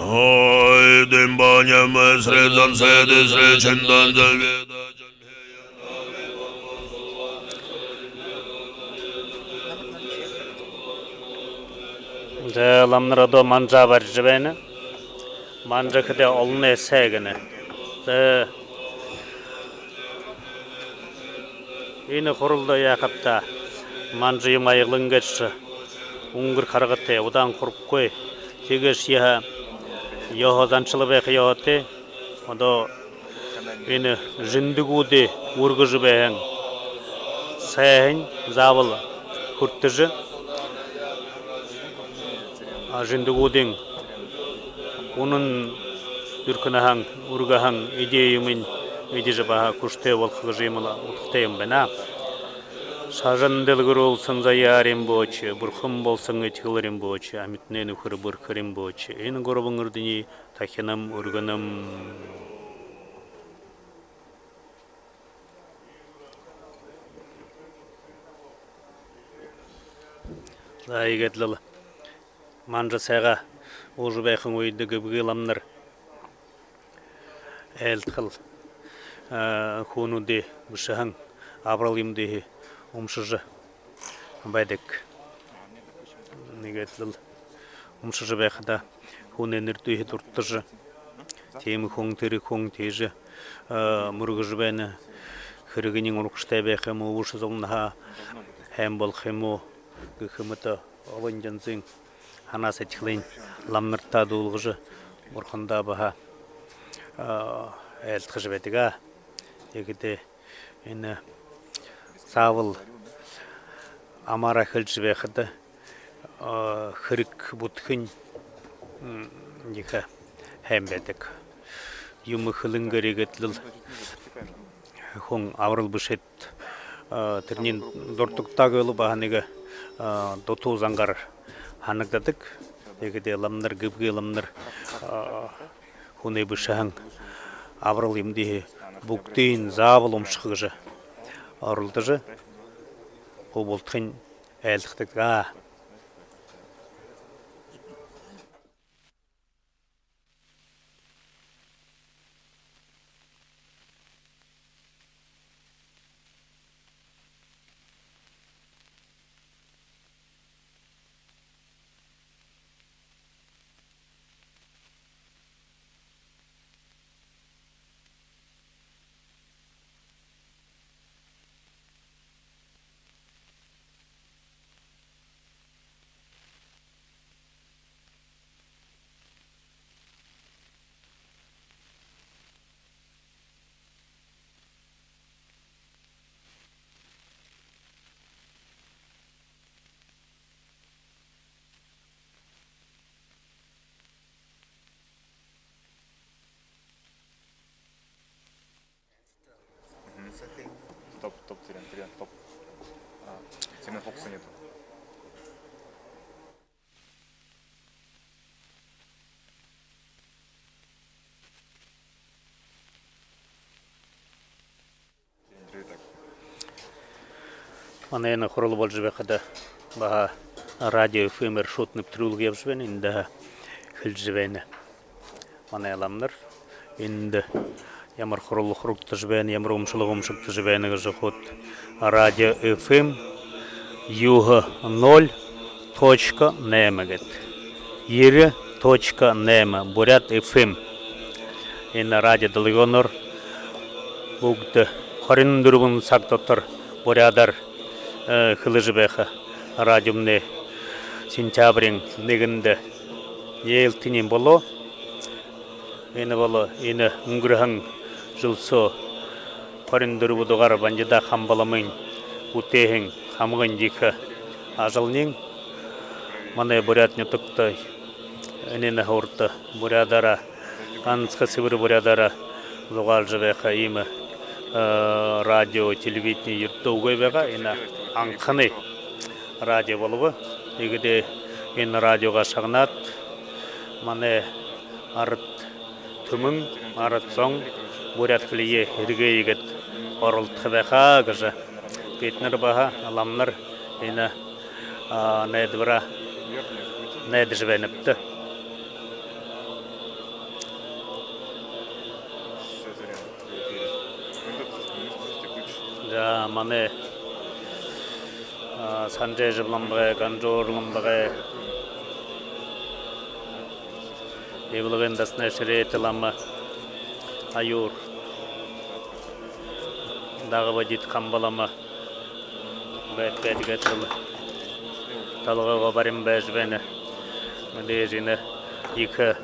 Ой, дымбаня мы срезан седы сречен дан заведа. За, ламанар одоо манжа барижа байна. Манжа гэхэдэ олоной сай гэнэ. За, энэ хуралда яахаб даа, манжа юумэ аягалан гээшэ үнгэр харгытай, удаан хурабагүй. Тиигээшье һаа ёһо заншал байха ёһотой. Одоо энэ зэндэгүүдэй үргэжэ байһан сайһань заабол хүртэжэ, а, зэндэгүүдэй үнэн зүрхэнһөө үргэһэн эдеэ юумыень эдижэ байха хүсэтэй болохо гэжэ иимэл удхатай юм байна. Шажан дэлгэрүүлсэн заяа Ринпоче, бурхан болосон этигэл Ринпоче, амитанай нүхэр бэрхэ Ринпоче. Энэ гурбан эрдэни тахинам, үргэнэм. За, иигээд лэ манжа сайгаа уужа байхын үедэ гэбгээ ламанар айлтгал, а, хүнүүдэй бэшэһэн абарал юумэдые уншажа байдаг. Иигээд лэ уншажа байхада хүнэй нэрэдые дуртажа, тиимэ хүн, тэрэ хүн тиижэ, а, мүргэжэ байна. Хэрэгынь урагшатай байха юм гү, үбшэ зомнай һайн болохо юм гү гэхэ мэтэ олон янзын һанаа сэдьхэлынь ламанартаа дуулгажа, бурхандаа баһа, а, айлтгажа байдаг аа. Тиихэдэ энэ заабол амаараа хэлэжэ байхада, а, хэрэг бүтэхэнь, м, ехэ һайн байдаг. Юумэ хэлэнгээр иигээд лэ хүн абарал бэшээд, а, тэрэниие дурдагдааг лэ баһа нэгэ, а, дутуу зангаар һанагдадаг. Тиихэдэ ламанар, гэбгээ ламанар, а, хүнэй бэшэһэн абарал юумэндээ бүгэдыень заабол уншаха гэжэ оролдожо, хуу бултыень айлтгахадаг даа. Стоп, стоп, Цырен, Цырен, стоп. А, Цырен, фокуса нету. Манай энэ хурал болжо байхада баһа радио F M-ээр шууд нэбтэрүүлгэ ябажа байна. Эндэ хэлэжэ байна манай ламанар. Эндэ ямар хурал хурагдажа байна, ямар уншалга уншагдажа байна гэжэ хуу радио F M юһэ ноль точка найман гээд. Ерэ точка найман Буряад F M. Энэ радио долгионоор бүгэдэ хорин дүрбэн саг дотор буряадаар, э, хэлэжэ байха радиомнай сентябриин нэгэндэ нээлтэнь болоо. Энэ болоо энэ үнгэрһэн жэл соо хорин дүрбэдүгээр Бандида Хамба ламын бүтээһэн хамагынь ехэ ажалынь. Манай буряад нютагта энээнһээ урда буряадаараа, гансахан сэбэр буряадаараа зугаалжа байха иимэ, э, радио, телевидени ердөө үгы байгаа. Энэ анханай радио болобо. Тиигээд энэ радиогоо шагнаад, манай арад түмэн, арад зон буряад хэлэеэ һэргээгээд оролдохо байха гэжэ бидэнэр баһа ламанар энэ, а, найдабараа найдажа байнабди. За, манай, а, Санжай Жабламбагай, Ганжуур Ламбагай, Ивалгын дасанай Шэрээтэ лама, Аюур, Дагба Дид Хамба лама, бэд-бэд гээд лэ толгойгоо барин байжа байна. Мэдээжэ энэ ехэ,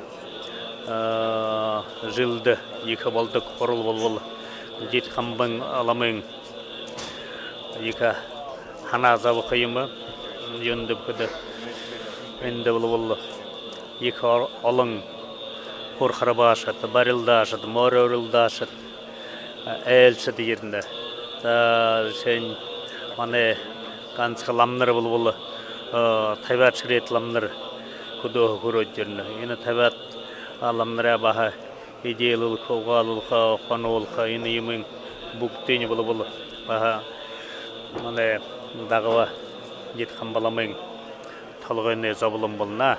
а, жэлдэ ехэ болодог хурал болбол Дид Хамба ламын ехэ һанаа зобохо юм. Юундэб гэхэдэ, эндэ болбол ехэ о-, олон һур харбаашад, барилдаашад, мори урилдаашад, айлшад ерэнэ. За, жэшээнь, манай гансахан ламанар болбол, э, Табяад Шэрээтэ ламанар хүдөөһөө хүрөөд ерэнэ. Энэ Табяад, а, ламанарай баһа эдеэлүүлхэ, угаалуулха, хонуулха, энэ юумэн бүгэдынь болбол баһа манай Дагба Дид Хамба ламын толгойн зоболон болоно.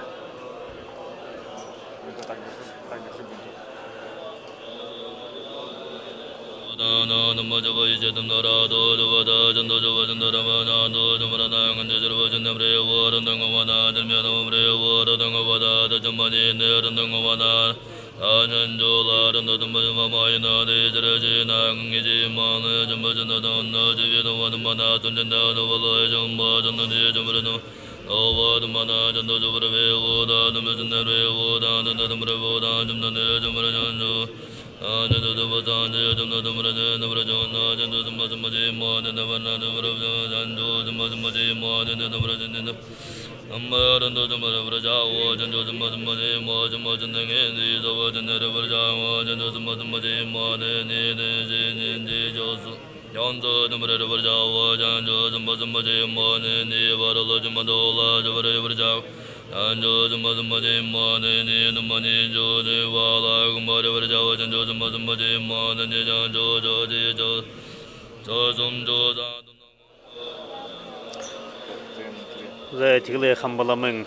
За, Этигэлэй Хамба ламын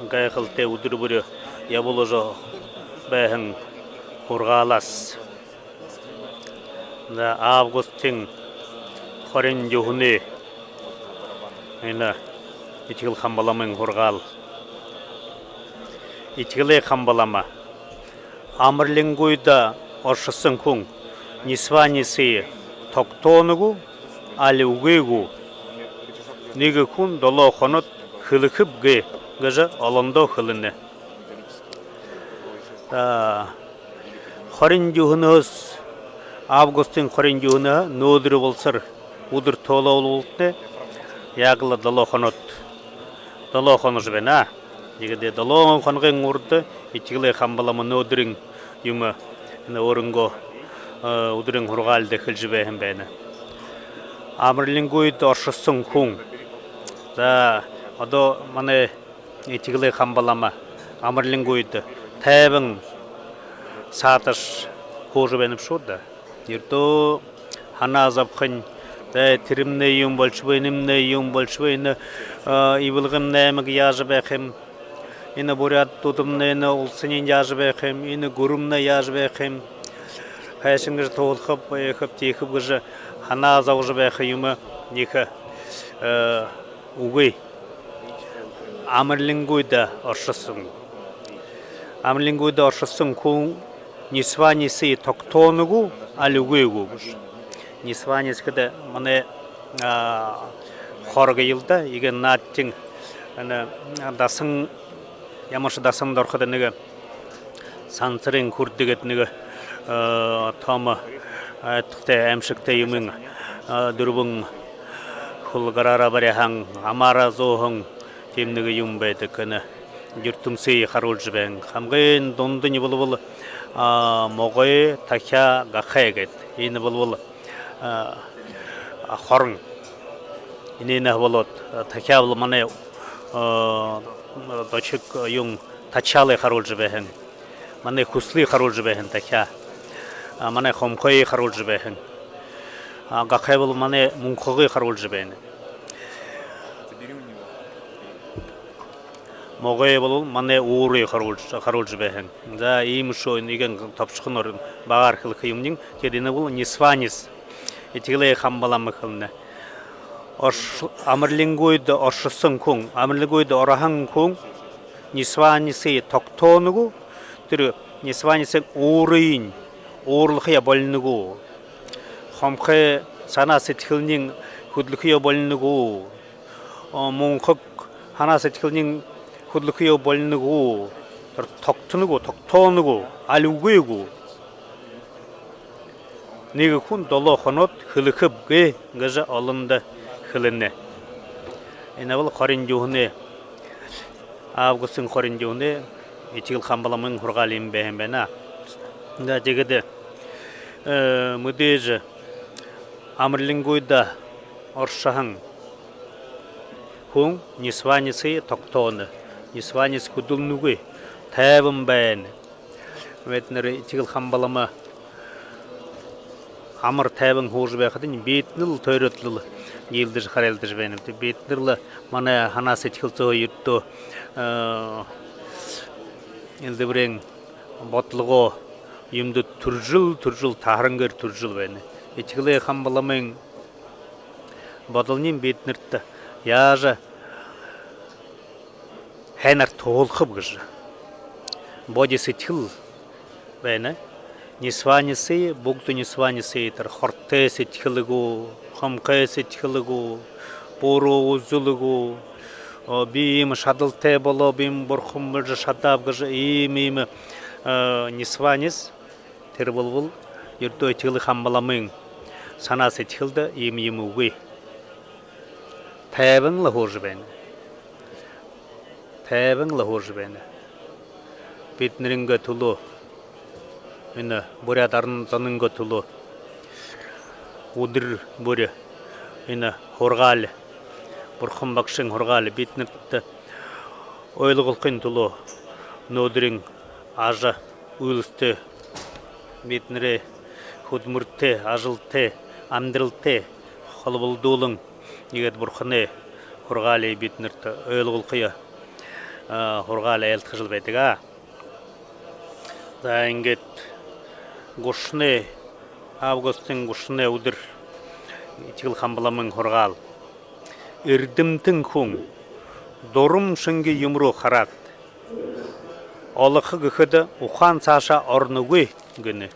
гайхалтай үдэр бүри ябуулжа байһан һургаалһаа. За, августын хорин юһэнэй энэ Этигэл Хамба ламын һургаал. Этигэлэй Хамба лама амарлингүйдэ оршосон хүн несванесые тогтооно гү, али үгы гү? Нэгэ хүн долоо хоноод хэлэхэб гээ гэжэ олондоо хэлэнэ. За, хорин юһэнһөө, августын хорин юһэнһөө нөдэрэй болосор үдэр тоолоо болотнай, яг лэ долоо хоноод, долоо хоножо байна. Тиигээд долоо хоногой урда Этигэлэй Хамба лама нөдэрэй юумэ, энэ өөрынгөө, э, үдэрэй һургаалда хэлэжэ байһан байна. Амарлингүйдэ оршосон хүн. За, одоо манай Этигэлэй Хамба лама амарлингүйдэ тайбан сааташ һуужа байна бшуу даа. Ердөө һанаа зобохонь, за, тэрэмнай юун болошобо, энэмнай юун болошобо, энэ, а, эблэгэмнай аймаг яажа байха юм, энэ буряадуудамнай, энэ уласынь яажа байха юм, энэ гүрэмнай яажа байха юм, хайшан гэжэ туһалхаб, байхаб, тиихэб гэжэ һанаа зобожо байха юумэ ехэ, э, үгы. Амарлингүйдэ оршосон. Амарлингүйдэ оршосон хүн несванесые тогтооно гү, али үгы гү гэжэ. Несванес гэдэг манай, а, хоргоёл даа, иигээд наадтань, энэ, дасан, ямаршье дасанда ороходо нэгэ сансарын хүрдэ гээд нэгэ, э, томо, э, айхабтар аймшагтай юумэн, э, дүрбэн хүл гараараа бариһан, амаараа зууһан тиимэ нэгэ юумэн байдаг. Энэ юртэмсые харуулжа байна. Хамагай дундань болбол, а, могой, тахяа, гахай гээд. Энэ болбол, а, хорон. Энээнһээ болоод, а, тахяа бол манай, а, дошог юун, ташаалые харуулжа байһан. Манай хүсэлые харуулжа байһан тахяа. А, манай хомхойе харуулжа байһан. А, гахай бол манай мүнхэгые харуулжа байна. Могой бол манай уурые харуулжа, харуулжа байһан. За, иимэ шуу, иигээд тобшохоноор багаар хэлэхэ юумэниинь. Тиигээд энэ бол несванес. Этигэлэй Хамба лама хэлэнэ. Орш-, амарлингүйдэ оршосон хүн, амарлингүйдэ ороһон хүн несванесые тогтооно гү, тэрэ несванесэй уурыень уурлахаяа болино гү? Хомхой һанаа сэдьхэлынь хүдэлхэеэ болино гү? О, мүнхэг һанаа сэдьхэлынь хүдэлхэеэ болино гү? Тэрэ тогтоно гү, тогтооно гү, али үгы гү? Нэгэ хүн долоо хоноод хэлэхэб гээ гэжэ олондо хэлэнэ. Энэ бол хорин юһэнэй, августын хорин юһэнэй Этигэл Хамба ламын һургаал иимэ байһан байна. За, тиигээд, э, мэдээжэ амарлингүйдэ оршоһон хүн несванесые тогтооно. Несванес хүдэлнэгүй, тайбан байна. Бидэнэр Этигэл Хамба лама амар тайбан һуужа байхадань, бидэнэр лэ тойроод лэ диилдэжэ, харайлдажа байнабди. Бидэнэр лэ манай һанаа сэдьхэл соо ердөө, э, элдэбын бодолгоо юумэндэ түрэжэл, түрэжэл, таһарангүйгөөр түрэжэл байна. Этигэлэй Хамба ламын бодолынь бидэнэртэ яажа һайнаар туһалхаб гэжэ. Боди сэдьхэл байна. Несванесые, бүгэдэ несванесые, тэрэ хортой сэдьхэл гү, хомхой сэдьхэл гү, буурал үзэл гү, о, би иимэ шадалтай болооб, иимэ бурхан боложо шадааб гэжэ иимэ, иимэ, э, несванес. Тэрэ болбол ердөө Этигэлэй Хамба ламын һанаа сэдьхэлдэ иимэ юумэ үгы. Тайбан лэ һуужа байна. Тайбан лэ һуужа байна. Бидэнэрэй түлөө, энэ буряад арад зоной түлөө үдэр бүри энэ һургаал, Бурхан багшын һургаал бидэнэртэ Ойлгуулхын түлөө мүнөөдэрэй ажал үйлэдтэй, бидэнэрэй хүдэлмэритэй, ажалтай, амидаралтай холбогдуулан, иигээд бурханай һургаалые бидэнэртэ ойлгуулхые, а, һургаал айлтгажал байдаг аа. За, иигээд гушанай, августын гушанай үдэр Этигэл Хамба ламын һургаал. Эрдэмтэн хүн дурам шэнги юм руу хараад, олохо гэхэдэ ухаан саашаа ороногүй гэнэ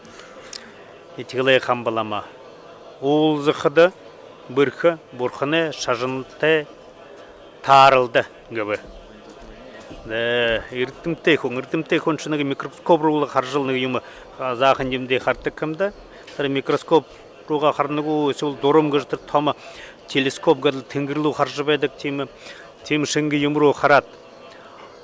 Этигэл Хамба лама. Уулзахада бэрхэ, бурханай шажантай тааралда гэбэ. Э, эрдэмтэй хүн, эрдэмтэй хүн шэнги нэгэ микроскоп руу харажал нэгэ юумэ, а, заахан юумэндэ харадаг юм даа. Тэрэ микроскоп руугаа харана гү, эсэбэл дурам гэжэ тэрэ томо телескоп гээд лэ тэнгэри руу хаража байдаг, тиимэ, тиимэ шэнги юм руу хараад,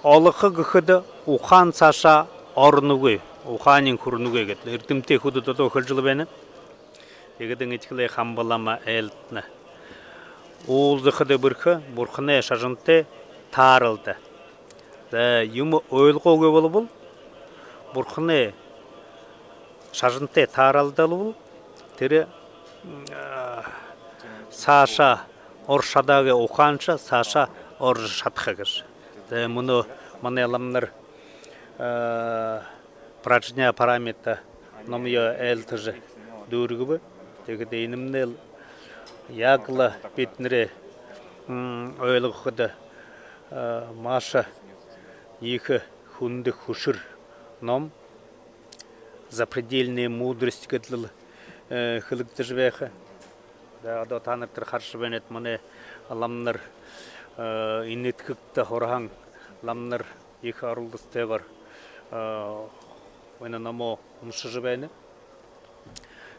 олохо гэхэдэ ухаан саашаа ороногүй, ухааниинь хүрэнэгүй гээд лэ эрдэмтэй хүнүүд одоо хэлэжэл байна. Тиигээд Этигэл Хамба лама айлтна. Уулзахада бэрхэ, бурханай шажантай тааралда. За, юумэ ойлгоогүй болбол, бурханай шажантай тааралдалбал, тэрэ, а, саашаа орожо шадаагүй ухааншье саашаа орожо шадаха гэжэ. За, мүнөө манай ламанар, а, Пражня Парамита номоёо айлтажа дүүргэбэ. Тиихэдэ энэмнай яг лэ бидэнэрэй, м, ойлгоходо, а, маша ехэ хүндэ хүшэр ном, запредельная мудрость гээд лэ, э, хэлэгдэжэ байха. За, одоо таанар тэрэ хаража байнат, манай ламанар, э, энэдхэгтэ һураһан ламанар ехэ оролдосотойгоор, э, энэ номоо уншажа байна.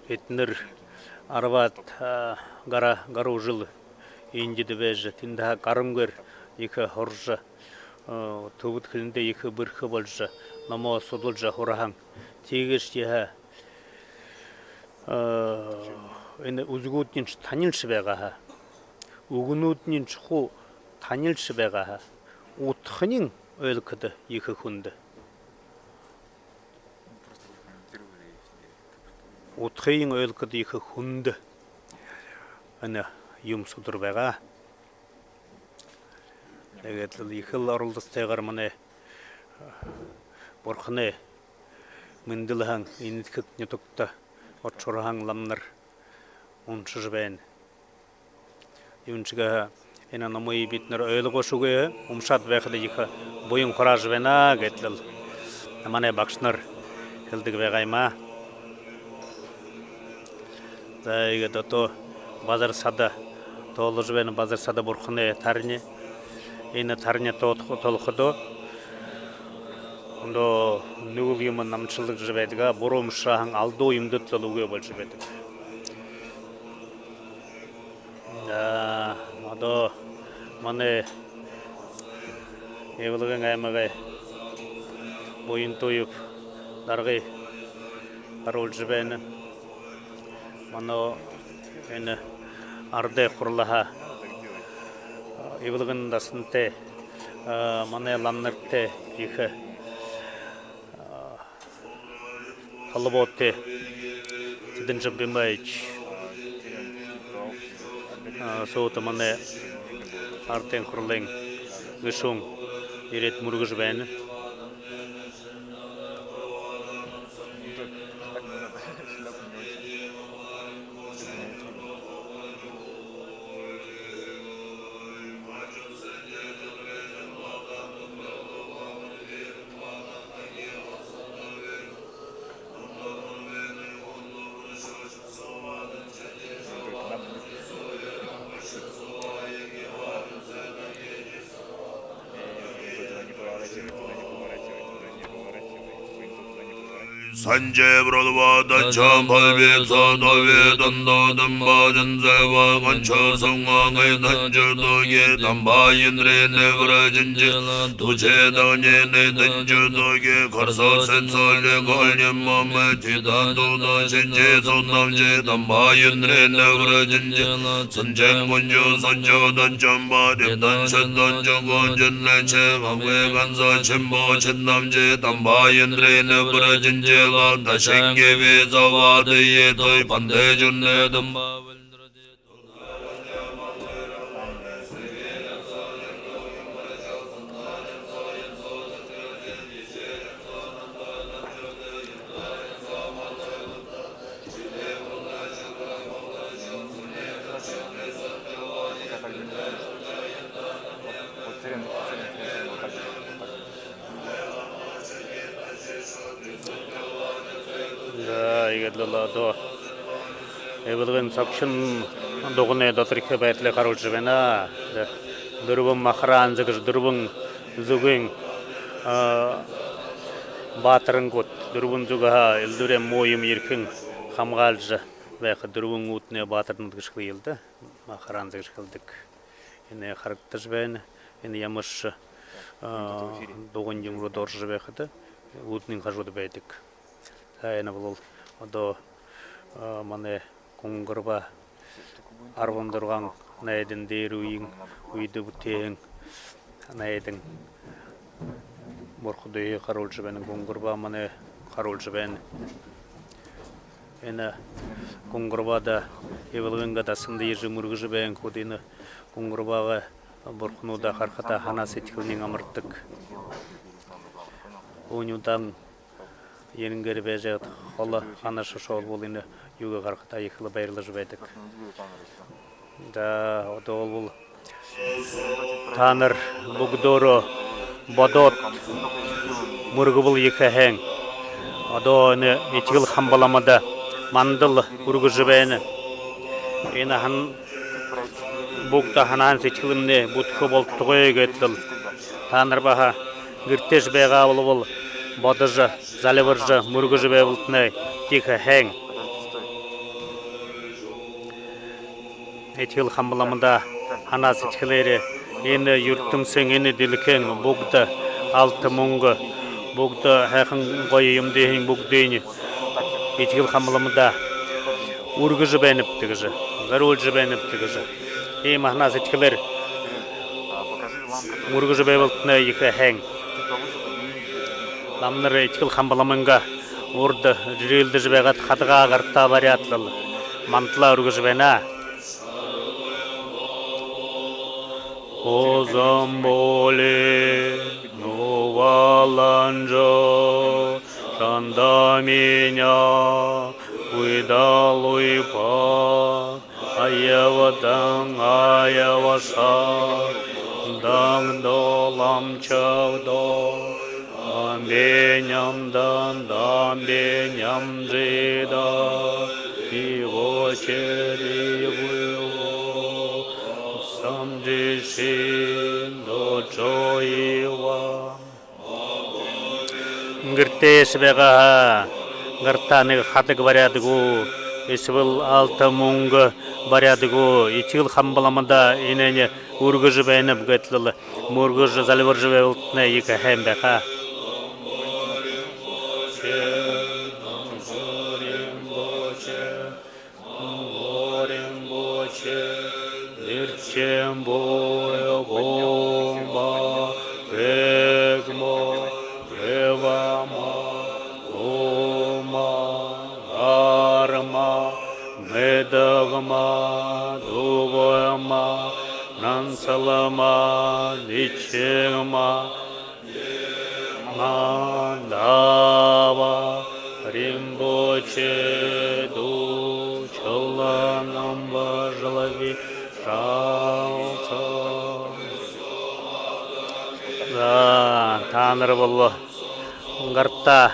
Эдэнэр арбаад, э, гаран, гаран жэл Индидэ байжа, тэндэһээ гарангүйгөөр ехэ һуража, э, түбэд хэлэндээ ехэ бэрхэ боложо, номоо судалжа һураһан. Тиигээшье һаа, э, энэ үзэгүүдынь танилшье байгаа һаа, үгэнүүдынь хуу танилшье байгаа һаа, удхыень ойлгоходо ехэ хүндэ. Удхыень ойлгоходо ехэ хүндэ энэ юумэ судар байгаа. Тиигээд лэ ехэл оролдосотойгоор манай бурханай мэндэлһэн энэдхэг нютагта ошожо һураһан ламанар уншажа байна. Юундэб гэхэдэ, энэ номые бидэнэр ойлгоошогүй, уншаад байхада ехэ буян хураажа байна гээд лэ манай багшанар хэлэдэг байгаа юм аа. За, иигээд одоо базар сада тоолжо байна, базар сада бурханай тарни. Энэ тарни тоолох-, тоолоходоо, ондоо нүгэл юумэ намшалагдажа байдаг аа, буруу уншаһан алдуу юумэд лэ үгы болжо байдаг. За, одоо манай Ивалгын аймагай Буянтуев дарга харуулжа байна. Манай энэ арадай хуралһаа, Ивалгын дасантай, а, манай ламанартай ехэ, а, холбоотой Цыденжаб Бимбаевич, а, суута манай арадай хуралай гэшүүн ерээд мүргэжэ байна. Санче Прабхава Дачча Пхалбица Дове Дандо Дамба Джанзева Ганчо Сунга Гайтанча Доге Дамба Индри Невра Джинче Дуче Дагни Найтанча Доге Харсо Сетсо Леко Нимаме Тита Дуда Чинче Сунамче Дамба Индри Невра Джинче Санче Гунчо Санчо Даччамба Риптан Шатан Чунго Джинлече Гагве Ганза Чимбо Чинамче Дамба Индри Невра Джинче Лада Шинги Визава Дые Той Панде Джунне Дамба За, иигээд лэ одоо эблэгын согшон дуганай доторхи байдалые харуулжа байна. За, дүрбэн махаранза гэжэ дүрбэн зүгын, а, баатарангууд, дүрбэн зүгһөө элдэб муу юумэ ерэхын хамгаалжа байха дүрбэн үүдэнэй баатарнууд гэжэ хэлэел даа. Махаранза гэжэ хэлэдэг. Энэ харагдажа байна. Энэ ямаршье, а, дуган юумэ руу доржо байхада үүдэнэй хажууда байдаг. За, энэ бол одоо, а, манай Гунгарба арбан зургаан найдан дээрэ үеын, үедэ бүтээһэн найдан. Бурхадые харуулжа байна, Гунгарба манай харуулжа байна. Энэ Гунгарбада эблэгынгээ дасанда ерэжэ мүргэжэ байһан хүүд энэ Гунгарбагай бурхануудаа харахада һанаа сэдьхэлынь амардаг. Үнюудан ерэнгээр байжа байгаад холо һанаа шошоол бол энэ юугээ харахада ехэл баярлажа байдаг. За, одоо бол таанар бүгэдөөрөө бодоод мүргэбэл ехэ һайн. Одоо энэ Этигэл хамба ламада мандал үргэжэ байна. Энэ һан-, бүгэдэ һанаан сэдьхэлымнай бүтэхэ болтогой гэтэл таанар баһа гэртээшье байгаа болбол бодожо, зальбаржа мүргэжэ байбалтнай ехэ һайн. Этигэл хамба ламада һанаа сэдьхэлээрээ энэ юртэмсын, энэ дэлхэйн бүгэдэ алта мүнгэ, бүгэдэ һайхан гоё юумэ дээһэн бүгэдыень Этигэл хамба ламада үргэжэ байнабди гэжэ, зорюулжа байнабди гэжэ, иимэ һанаа сэдьхэлээр мүргэжэ байбалтнай ехэ һайн. Ламанар Этигэл хамба ламынгаа урда жэрээлдэжэ байгаад хадагаа гартаа бариад лэ мандалаа үргэжэ байна. Озон боли нуваланжо шанда меня уйдал уйпа аявадан аяваша дангдо ламчагдо амбе нямдан дамбе нямжида иво чери выло самжишин дочо ива. Гэртээшье байгаа һаа, гартаа нэгэ хадаг бариад гү, эсэбэл алта мүнгэ бариад гү, Этигэл хамба ламада энээнээ үргэжэ байнаб гэтэл, мүргэжэ зальбаржа байбалтнай ехэ һайн байха. Римбоче, Римбоче, Дэрчэн буй гомба, гэгмо, гэбама, гума, гарма, мэдэгма, дубама, нансалама, дичигма, Мандава Римбоче дучаланам бажалви шалца. За, таанар бол гартаа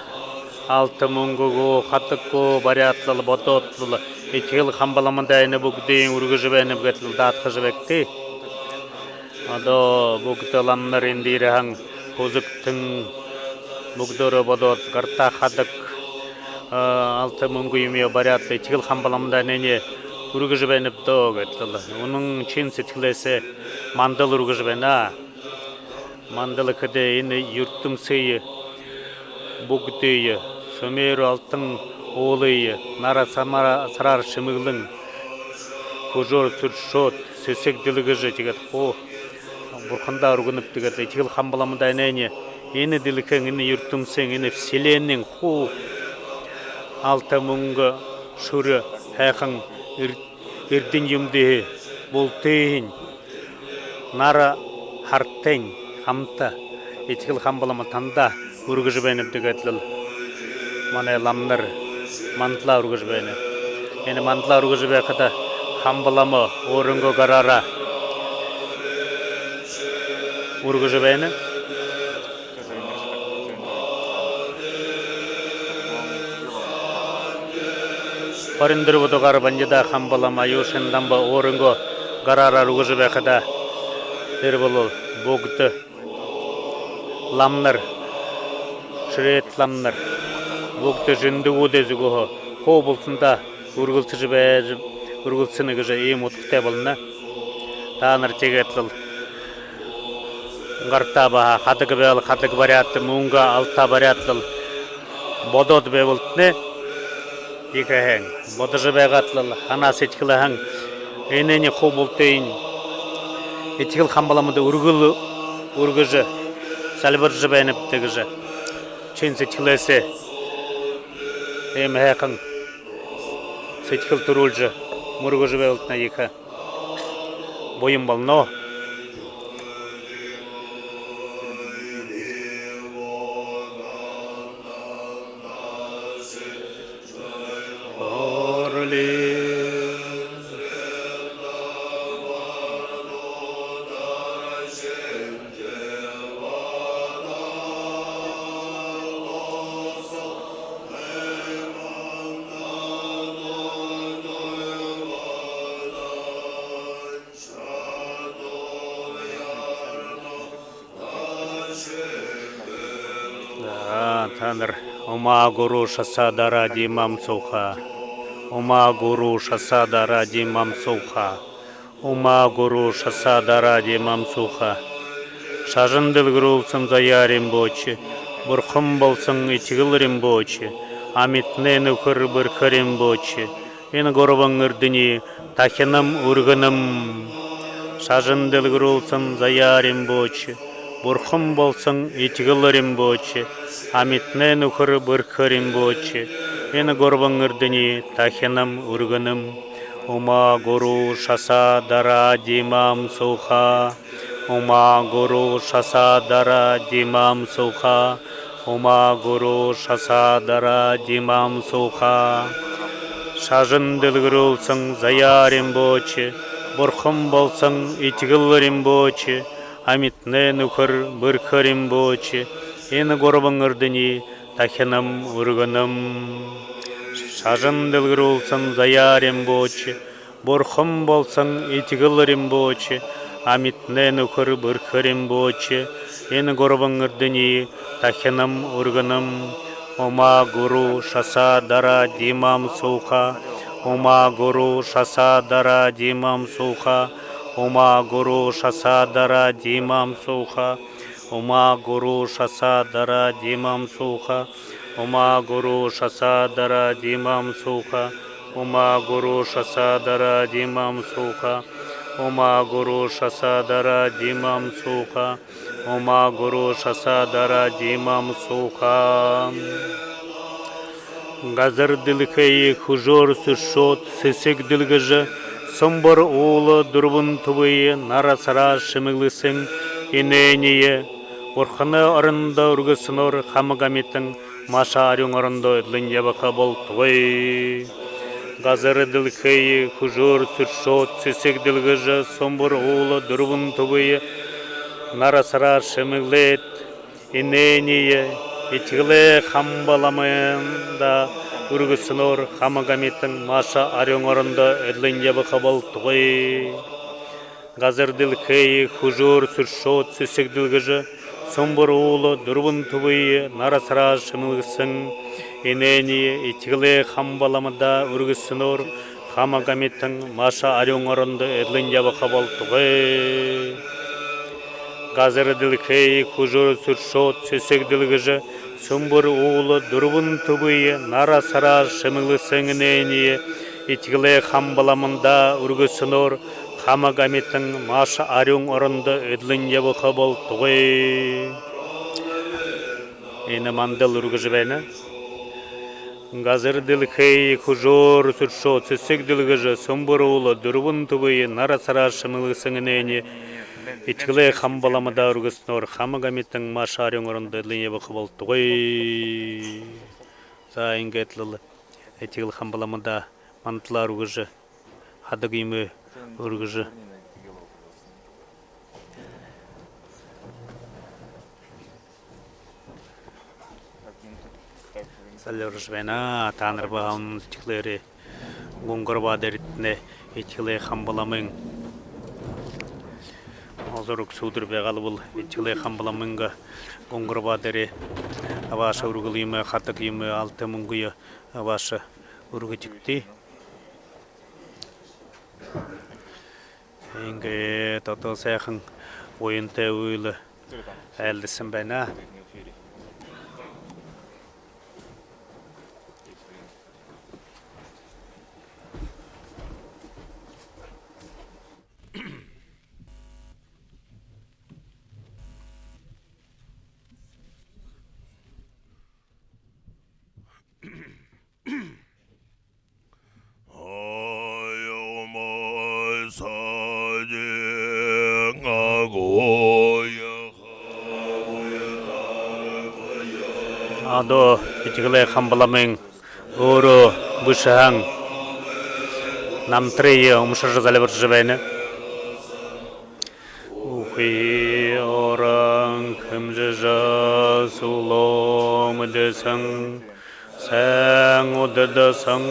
алта мүнгэ гү, хадаг гү бариад лэ, бодоод лэ, Этигэл хамба ламада энэ бүгэдыень үргэжэ байнаб гээд лэ даадхажа байгты. Одоо бүгэдэ ламанар эндэ ерэһэн һүзэгтэн бүгэдөөрөө бодоод, гартаа хадаг, А, алта мүнгэ юумые баряад лэ, Этигэл хамба ламада энээниие үргэжэ байнаб даа гээд лэ. Үнэн шэн сэдьхэлһээ мандал үргэжэ байна. Мандал гэхэдэ энэ юртэмсые бүгэдые, Сумеру алтан уулые нара сама-, сараар шэмэглэн, хүжөөр сүршөөд, сэсэг дэлгэжэ, тиигээд хуу бурхандаа үргэнэб. Тиигээд Этигэл хамба ламада энээниие, энэ дэлхэйн, энэ юртэмсын, энэ вселеннейн хуу алта мүнгэ, шүрэ, һайхан эр-, эрдэни юумэдые бултыень нара һартайнь хамта Этигэл хамба лама танда үргэжэ байнаб даа гээд лэ манай ламанар мандалаа үргэжэ байна. Энэ мандалаа үргэжэ байхада хамба лама өөрынгөө гараараа үргэжэ байна. Хорин дүрбэдэхи гараар Бандида хамба лама, Аюшын дамба өөрынгөө гараараа үргэжэ байхада, тэрэ болбол бүгэдэ ламанар, шэрээтэ ламанар, бүгэдэ зэндэгүүдэй зүгһөө хуу бултандаа үргэлсэжэ байжа, үргэлсэнэ гэжэ иимэ удхатай болоно. Таанар тиигээд лэ гартаа баһа хадаг байбал, хадаг баряад, мүнгэ алта баряад лэ бодоод байбалтнай. Ехэ һайн бодожо байгаад лэ, һанаа сэдьхэлһээ энээниие хуу бултыень Этигэл хамба ламада үргэл үргэжэ, зальбаржа байнаб даа гэжэ шэн сэдьхэлһээ иимэ һайхан сэдьхэл түрүүлжэ, мүргэжэ байбалтнай ехэ буян болоно. За, таанар Ума Гуру Шаса Дара Димам Сууха. Ума Гуру Шаса Дара Димам Сууха. Ума Гуру Шаса Дара Димам Сууха. Шажан дэлгэрүүлсэн Заяа Ринпоче, Бурхан болосон Этигэл Ринпоче, амитанай нүхэр Бэрхэ Ринпоче, энэ гурбан эрдэниие тахинам үргэнэм. Шажан дэлгэрүүлсэн Заяа Ринпоче, Бурхан болосон Этигэл Ринпоче, амитанай нүхэр Бэрхэ Ринпоче, энэ гурбан эрдэниие тахинам үргэнэм. Ума Гуру Шаса Дара Димам Сууха. Ума Гуру Шаса Дара Димам Сууха. Ума Гуру Шаса Дара Димам Сууха. Шажан дэлгэрүүлсэн Заяа Ринпоче, Бурхан болосон Этигэл Ринпоче, амитанай нүхэр Бэрхэ Ринпоче, энэ гурбан эрдэниие тахинам үргэнэм. Шажан дэлгэрүүлсэн Заяа Ринпоче, Бурхан болосон Этигэл Ринпоче, амитанай нүхэр Бэрхэ Ринпоче, энэ гурбан эрдэниие тахинам үргэнэм. Ума Гуру Шаса Дара Димам Сууха. Ума Гуру Шаса Дара Димам Сууха. Ума Гуру Шаса Дара Димам Сууха. Ума Гуру Шаса Дара Димам Сууха. Ума Гуру Шаса Дара Димам Сууха. Ума Гуру Шаса Дара Димам Сууха. Ума Гуру Шаса Дара Димам Сууха. Ума Гуру Шаса Дара Димам Сууха. Газар дэлхэйе хүжөөр сүршөөд, сэсэг дэлгэжэ, сумбар уула дүрбэн түбые нара сараар шэмэглэһэн энээниие бурханай орондо үргэһэнөөр хамаг амитан маша арюун орондоо эдлэн ябаха болтогой. Газар дэлхэйе хүжөөр сүршөөд, сэсэг дэлгэжэ, сумбар уула дүрбэн түбые нара сараар шэмэглээд, энээниие Этигэлэй хамба ламада үргэһэнөөр хамаг амитан маша арюун орондоо эдлэн ябаха болтогой. Газар дэлхэйе хүжөөр сүршөөд, сэсэг дэлгэжэ, сумбар уула дүрбэн түбые нара сараар шэмэглэһэн Энээниие Этигэлэй хамба ламада үргэһэнөөр хамаг амитан маша арюун орондо эдлэн ябаха болтогой. Газар дэлхэйе хүжөөр сүршөөд, сэсэг дэлгэжэ, сүмбэр уула дүрбэн түбые нара сараар шэмэглэһэн энээниие Этигэлэй хамба ламада үргэһэнөөр хамаг амитан маша арюун орондо эдлэн ябаха болтогой. Энэ мандал үргэжэ байна. Газар дэлхэйе хүжөөр сүршөөд, сэсэг дэлгэжэ, сүмбэр уула дүрбэн түбые нара сараар шэмэглэһэн энээниие Этигэлэй хамба ламада үргэһэнөөр хамаг амитан маша арюун орондо эдлэн ябаха болтогой. За, иигээд лэ Этигэл хамба ламада мандалаа үргэжэ, хадаг юумэ үргэжэ зальбаржа байна. Таанар баһа үнэн сэдьхэлээрээ гүнгэ рабаа дээрэтнай Этигэлэй хамба ламын зураг сүүдэр байгаал бол, Этигэлэй хамба ламынгаа гүнгэ рабаа дээрээ абаашаа үргэл юумэ, хадаг юумэ, алта мүнгөө абаашаа үргэжэ үгтэ. Иигээд одоо һайхан буянтай үйлэ айлдаһан байна. Адо Этигэлэй хамба ламын өөрөө бэшэһэн намтарые уншажа зальбаржа байна. Үхы орон хэмжэжэ сүлөө мэдэһэн, һайн удадаһан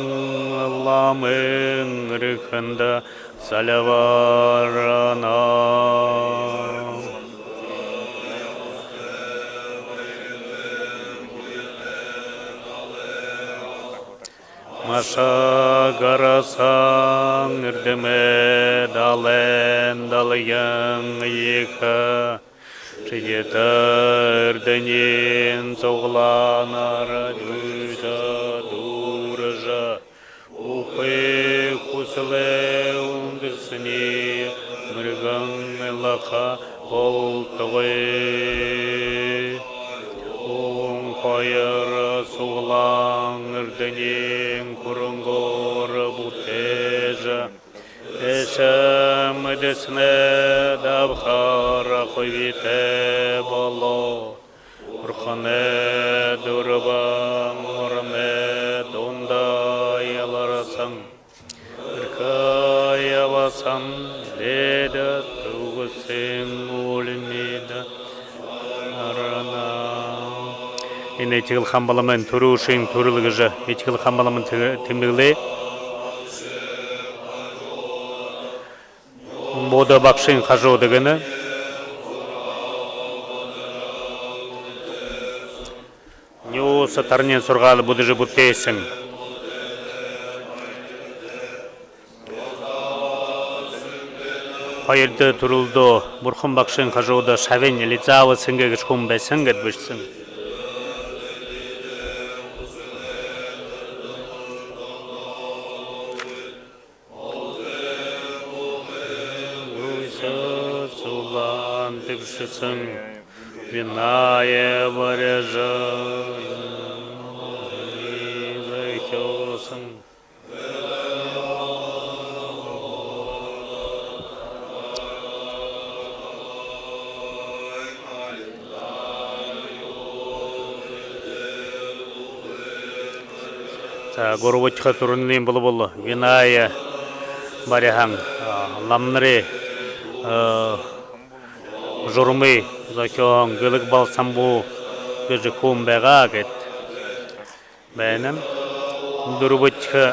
ламын эрхэндэ зальбарна. Маша гараһан эрдэмэй далайн далгин ехэ шэдитэ эрдэниин суглаанаар дүүржэ, дүүржэ, бүхы хүсэлэй үндэһэниие мэргэн илгаха болтогой. Хүн хоёр суглаан эрдэниин хүрэнгөөр бүтээжэ, эшэ мэдэһэнээ дабхар хубитай болоо. Бурханай дүрбэн ороной дунда яларһан, эрхэ ябаһан, дээдэ түгэһэн үлмидэ орно. Энэ Этигэл хамба ламын түрүүшын түрэл гэжэ Этигэл хамба ламын тэмдэглээ. Будда багшын хажууда гэнэ. Нюуса тарниин һургаал бүтэжэ бүтээһэн. Хоёрдохи түрэлдөө Бурхан багшын хажууда Шавинь Лизава Сэнгэ гэжэ хүн байһан гээд бэшэһэн. Үсэ сулаан дэбшэһэн, Винае барижа зохёоһон. За, гурбадахи түрэлынь болбол Винае бариһан, а, ламанарай, а, журамые зохёоһон Гэлэг-Бал Самбуу гэжэ хүн байгаа гээд байна. Дүрбэдэхи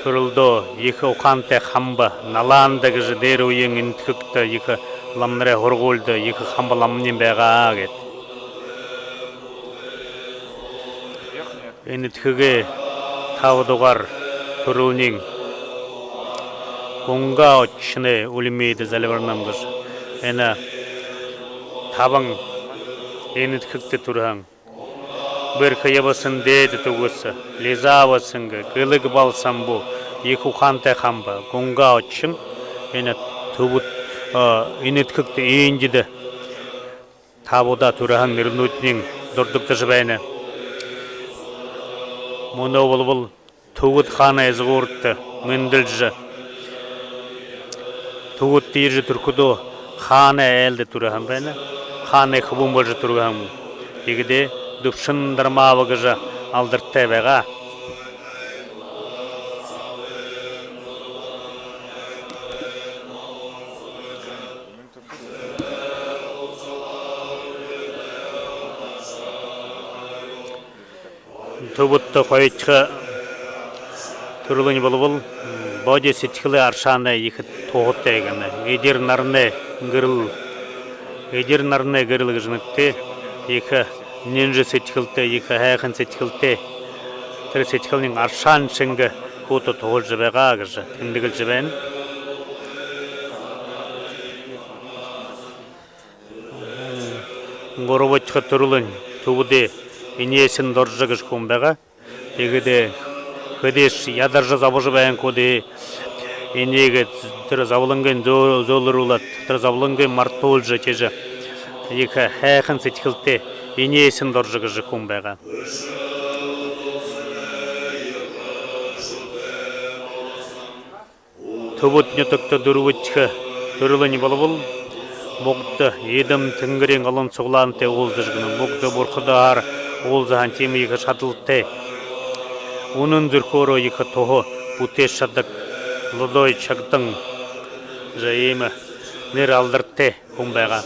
түрэлдөө ехэ ухаантай хамба Наланда гэжэ дээрэ үеын Энэдхэгтэ ехэ ламанарай һургуулида ехэ хамба ламанарынь байгаа гээд. Энэдхэгэй табадугаар түрэлынь Гунга Отшоной Үлмиидэ Зальбарнам гэжэ. Энэ табан энэдхэгтэ түрэһэн. Бэрхэ ябаһан дээдэ түгэс, лизаба сэнгэ, гэлэг балсамбуу, ехэ ухаантай хамба Гунга Отшон. Энэ түбэд, э, энэдхэгтэ, эндэдэ табадаа түрэһэн нэрэнүүдынь дурдагдажа байна. Мүнөө болбол Түбэд хаанай изагуурта мэндэлжэ, Түбэд тиижэ түрэхэдөө хаанай айлда түрэһэн байна. Хаанай хүбүүн болжо түрэһэн. Тиигээд Дүбшэн Дарма аба гэжэ алдартай байгаа. Түбэдтэ хоёрдохи түрэлынь болбол, м, боди сэдьхэлэй аршаанай ехэ туһатай гэнэ. Эдир наранай гэрэл, эдир наранай гэрэл гэжэ нэрэтэй, ехэ нэнжэ сэдьхэлтэй, ехэ һайхан сэдьхэлтэй. Тэрэ сэдьхэлынь аршаан шэнги хүйтэ туһалжа байгаа гэжэ тэмдэглэжэ байна. Гурбадахи түрэлынь Түбэдэй Инесэн Доржо гэжэ хүн байгаа. Тиигээд хэдышье ядаржа зобожо байһан хүнүүдые, энээгээ тэрэ зоболонгынь зөө-, зөөлэрүүлээд, тэрэ зоболонгынь мартуулжа, тиижэ ехэ һайхан сэдьхэлтэй Инесэн Доржо гэжэ хүн байгаа. Түбэд нютагта дүрбэдэхи түрэлынь болбол, бүгэдэ эдэ тэнгэриин олон суглаантай уулзажа гэнэ, бүгэдэ бурхадһаа уулзаһан тиимэ ехэ шадалтай, үнэн зүрхөөрөө ехэ туһа бүтээжэ шададаг Лодой Чагдан гэжэ иимэ нэрэ алдартай хүн байгаа.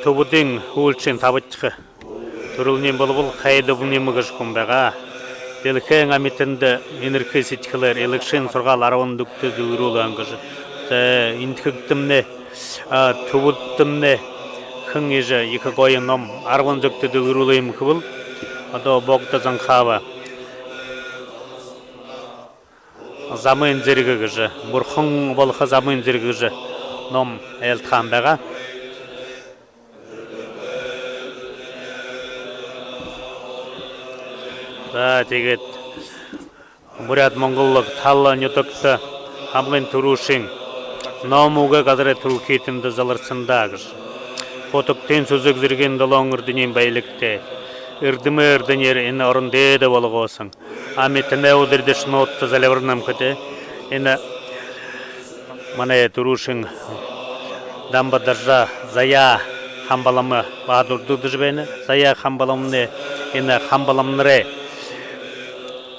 Түбэдэй һүүлшын табадахи түрэлынь болбол Хайдаб Нима гэжэ хүн байгаа. Дэлхэйн амитанда энэрхы сэдьхэлээр илагшын һургаал арбан зүгтэ дэлгэрүүлһэн гэжэ. За, энэдхэгтэмнай, а, Түбэдтэмнай хэн иигэжэ ехэ гоё ном арбан зүгтэ дэлгэрүүлээ юм гэбэл, одоо Богдо Занхаба. Замын зэргэ гэжэ, бурхан болохо замын зэргэ гэжэ ном айлтаһан байгаа. За, тиигээд буряад-монголог тала нютагта хамагай түрүүшын ном үгы газарай түрэлхитэндэ заларһан даа гэжэ. Хутагтын сүзэг зэргын долоон эрдэниин баялигтай. Эрдэмэй эрдэниеэр энэ орон дээдэ болгооһон. Амитанай ударидашануудта зальбарнам гэхэдэ, энэ манай түрүүшын дамба даржа Заяа Хамба лама баһа дурдагдажа байна. Заяа Хамба ламын энэ Хамба ламанарай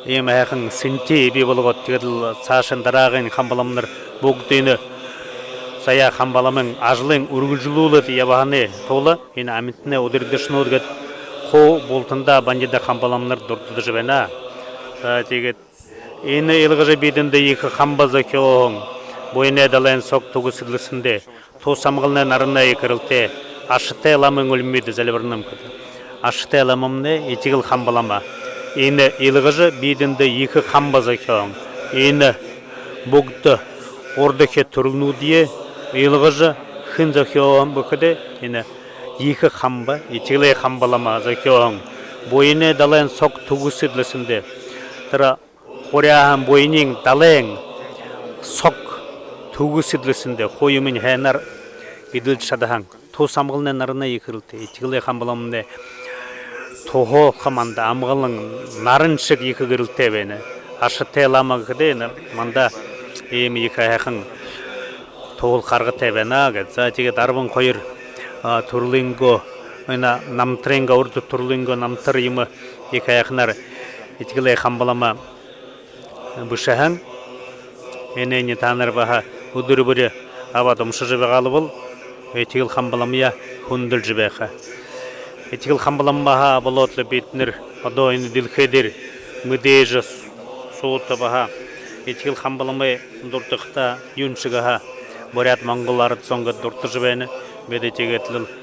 иимэ һайхан сэнти бии болгоод, тиигээд лэ саашань дараагынь Хамба ламанар бүгэдэ энэ Заяа Хамба ламын ажалынь үргэлжэлүүлээд ябаһанай тула энэ амитанай ударидашанууд гээд хуу бултандаа бандида Хамба ламанар дурдагдажа байна. За, тиигээд энэ илгажа бидэндэ ехэ хамба зохёоһон, буянай далайн сог түгэсэдлэһэндэ тус амгаланай наранай ехэ гэрэлтэй Ашатай ламын Үлмиидэ зальбарнам гэхэдэ. Ашатай ламамнай Этигэл Хамба лама энэ илгажа бидэндэ ехэ хамба зохёоһон. Энэ бүгэдэ урдахи түрэлнүүдые илгажа хэн зохёоһон бэ гэхэдэ, энэ ехэ хамба, Этигэлэй Хамба лама зохёоһон. Буянай далайн сог түгэсэдлэһэндэ, тэрэ хуряаһан буяниинь далайн сог түгэсэдлэһэндэ хуу юумэнь һайнаар эдлэжэ шадаһан. Тус амгаланай наранай ехэ гэрэлтэй. Этигэлэй Хамба ламамнай туһалха манда амгалан наран шэг ехэ гэрэлтэй байна. Ашатай лама гэхэдэ, энэ манда иимэ ехэ һайхан туһалха аргатай байна гээд. За, тиигээд арбан хоёр, а, түрэлэйнгөө, энэ намтарайнгаа, урда түрэлэйнгөө намтар юумэ ехэ һайханаар Этигэлэй Хамба лама бэшэһэн. Энээниие таанар баһа үдэр бүри абаад уншажа байгаа бол, Этигэл Хамба ламаяа хүндэлжэ байха. Этигэл Хамба лама баһа болоод лэ бидэнэр одоо энэ дэлхэй дээрэ мэдээжэ суута баһа Этигэл Хамба ламые дурдахадаа юун шэг һаа, буряад-монгол арад зон гээд дурдажа байна. Бидэ тиигээд лэ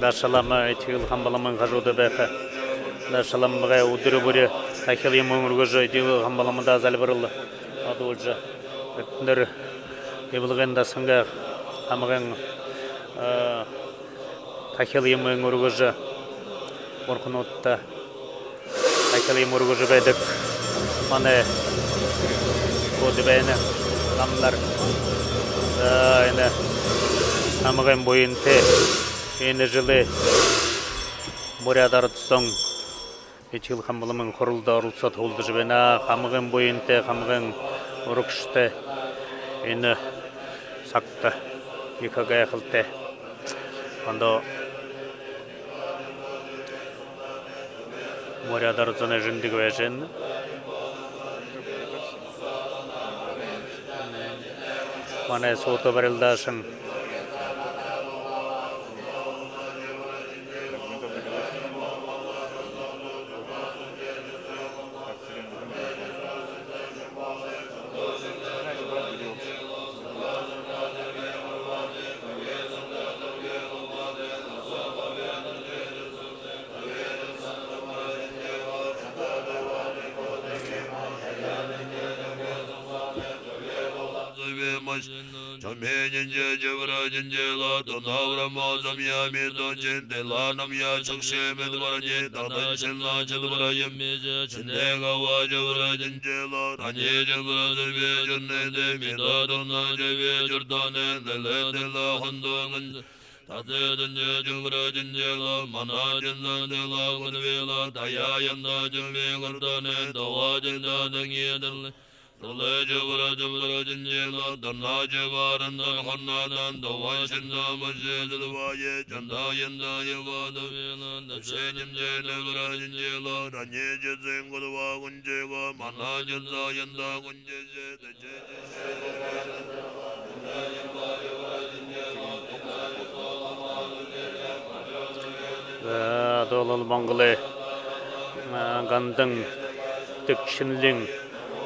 Даша лама Этигэл Хамба ламын хажууда байха. Даша ламагай үдэр бүри тахил юумэ үргэжэ, Этигэл Хамба ламада зальбарал одуулжа, эдэнэр Ивалгын дасангай хамагай, э, тахил юумэ үргэжэ, бурхануудта тахил юумэ үргэжэ байдаг манай хүүд байна, ламанар. За, энэ хамагай буянтай энэ жэлэй Буряад арад зон Этигэл Хамба ламын хуралда оролсоод хуулдажа байна. Хамагай буянтай, хамагай урагшатай энэ сагта, ехэ гайхалтай. Ондоо Буряад арад зоной жэмдэг байжа байна. Манай суута барилдаашан Чамэнинче жабра жэнжэла, донавра мозом ями дочен, дела нам я чакше медварни, тадан шэнла чэлбра яммиже, чэндэгава жабра жэнжэла, рани жабра зэбе жэнэдэ, мида дона жабе жэрдане, дэлэ дэлэ хондогэн, тазэ дэнжэ жабра жэнжэла, мана жэнэ дэлэ гэнвэла, тая янда жэнвэ гэрдане, дава жэнэ дэнги дэлэ. Тулэ жабра жабра жэнжэла, дана жабаран дан хонна дан, дава шэнэ мажэ дэлвае, жанда янда ява дабэла, дашэ жэмжэ жабра жэнжэла, рани жэзэн гудва гунжэга, мана жэнза янда гунжэжэ, дашэ жэзэ. Э, долол Монголой, э, Гандан Тэгшэнлин,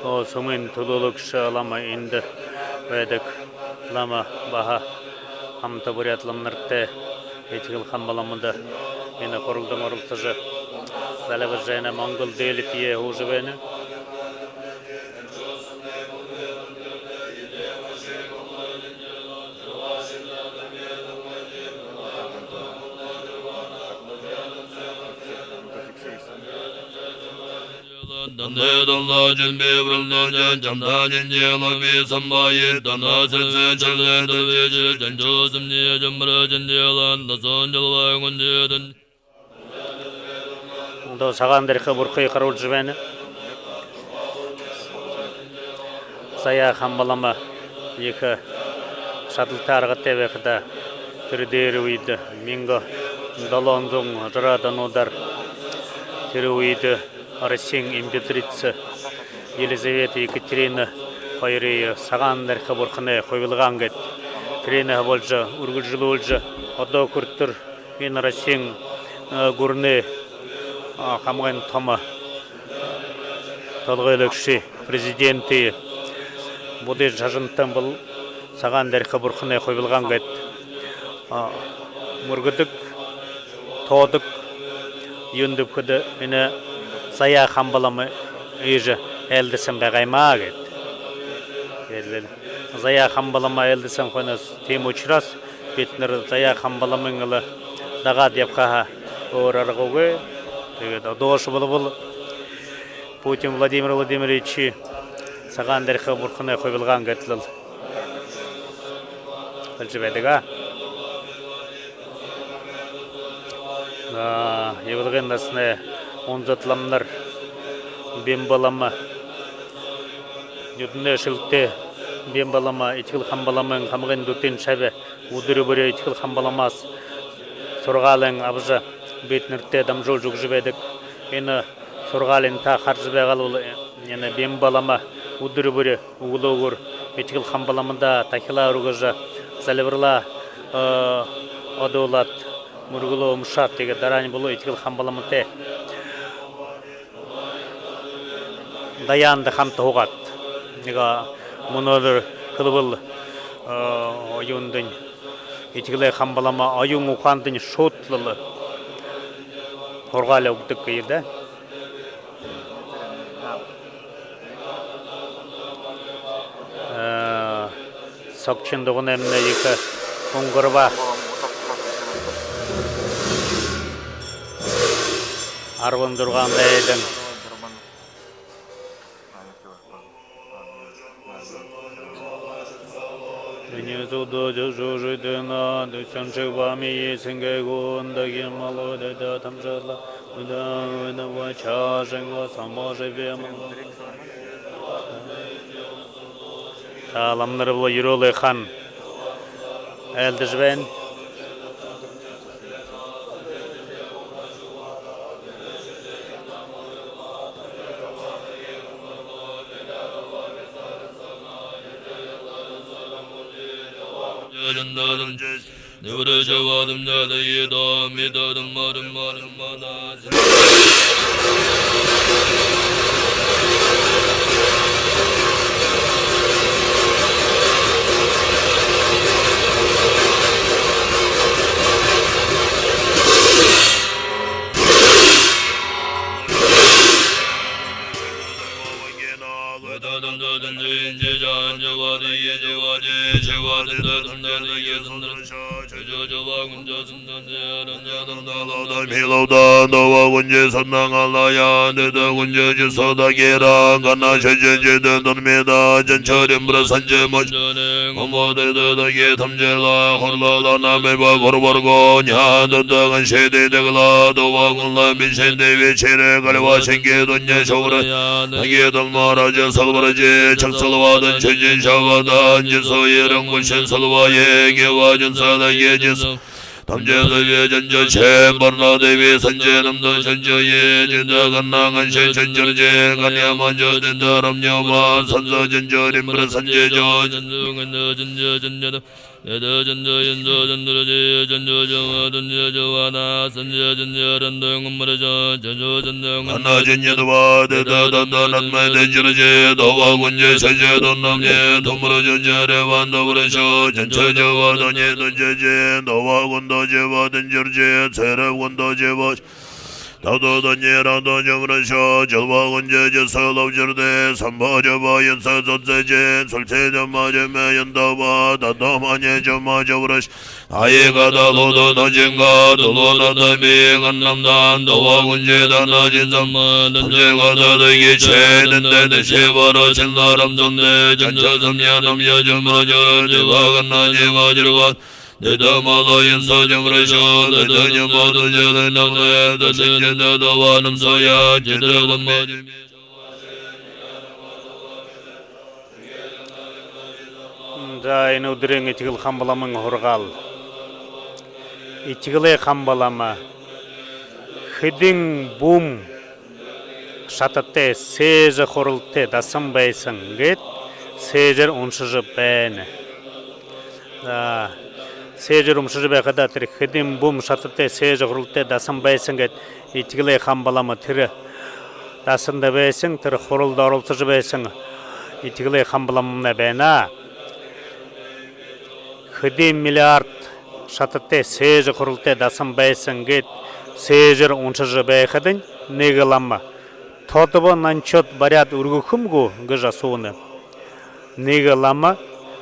о, сумын түлөөлэгшэ лама эндэ байдаг. Лама баһа хамта буряад ламанартай Этигэл Хамба ламада энэ хуралда оролсожо, зальбаржа байна, Монгол дээлитые һуужа байна. Дандэ дала жэнбэ бэрэлдэнэ, жанда жэнжэла би самбае, дана сэрсэ чэлэ дэлбэжэ, жэнжо сэмни жэмбэрэ жэнжэла, насон жэлбэ гүнжэдэн. Ондоо Сагаан Дара-Хэ бурхые харуулжа байна. Заяа Хамба лама ехэ шадалтай аргатай байхадаа, тэрэ дээрэ үедэ, мянга долоон зуун жараад онуудаар, тэрэ үедэ Россиин императрица Елизавета Екатерина хоёрые Сагаан Дара-Хэ бурханай хубилгаан гээд, тэрэниие һабалжа, үргэлжэлүүлжэ, одоо хүрэтэр энэ Россиин, э, гүрэнэй, а, хамагай томо толгойлогшые, президентые, буддын шажантан бол Сагаан Дара-Хэ бурханай хубилгаан гээд, а, мүргэдэг, тоодог. Юундэб гэхэдэ, энэ Заяа Хамба лама иигэжэ айлдаһан байгаа юм аа гээд. Тиигээд лэ Заяа Хамба лама айлдаһан хойноһоошье, тиимэ ушарһаа бидэнэр Заяа Хамба ламые лэ дагаад ябахаһаа өөр аргагүй. Тиигээд одоошье болбол Путин Владимир Владимирович Сагаан Дара-Хэ бурханай хубилгаан гээд лэ хэлэжэ байдаг аа. А, Ивалгын дасанай унзад ламанар, Бимба лама, нюдэнэй шэлтэй Бимба лама, Этигэл Хамба ламын хамагай дүтын шаби, үдэр бүри Этигэл Хамба ламаас һургаалиин абажа, бидэнэртээ дамжуулжа үгэжэ байдаг. Энэ һургаалиинь та хаража байгаал бол, энэ Бимба лама үдэр бүри үглөөгүүр Этигэл Хамба ламада тахилаа үргэжэ, зальбаралаа, э, одуулаад, мүргэлөө умашаад, тиигээд дараань болоо Этигэл Хамба ламатай даяанда хамта һуугаад. Нэгэ мүнөөдэр хэлэбэл, э, юундэнь, Этигэлэй Хамба лама оюун ухаандань шууд лэ һургаал үгэдэг гээ даа. Э, Согшын дуганаймнай ехэ хүнгэрбэ. Арбан зургаан дайдан. Ньюсудо жужидына, дүсэншэг бами есэнгэ гундагим малудада тамжала, удавынава чашэнго саможивем. Та ламанар болбол Юрөөлэй хаан айлдажа байна. Тото доньеран дожомрашо, жолбогон жэжэ сэлэбжэрдэ, самбо жэбэ янса зодзэжэ, сэлсэ жэма жэмэ яндаба, тото мане жэма жэбраш. Айга далуда ножинга, дулуна дами ганнамдан, дова гунжи дана жинзама, донжига дадыги чэ, дэндэдэ чэ бара чэнларам зондэ, жанча замьянам я жэмрожо, жэба ганна жэба жэрбат. Дэдэ малайын содим рыжо, дэдэ нямбо дужэлэн дагны, дэдэ жэдэ даваным соя, жэдэ ламбо жэми. За, энэ үдэрэй Этигэл Хамба ламын һургаал. Этигэлэй Хамба лама хэдэн бүм шататай, сээжэ хуралтай дасан байсан гээд сээжээр уншажа байна. За, сээжээр уншажа байхада тэрэ хэдэн бүм шататай, сээжэ хуралтай дасан байсан гээд Этигэлэй Хамба лама тэрэ дасанда байсан, тэрэ хуралда оролсожо байсан Этигэлэй Хамба ламамнай байна. Хэдэн миллиард шататай, сээжэ хуралтай дасан байсан гээд сээжээр уншажа байхадань, нэгэ лама: «Тодобо наншод баряад үргэхэм гү?» — гэжэ асууна. Нэгэ лама: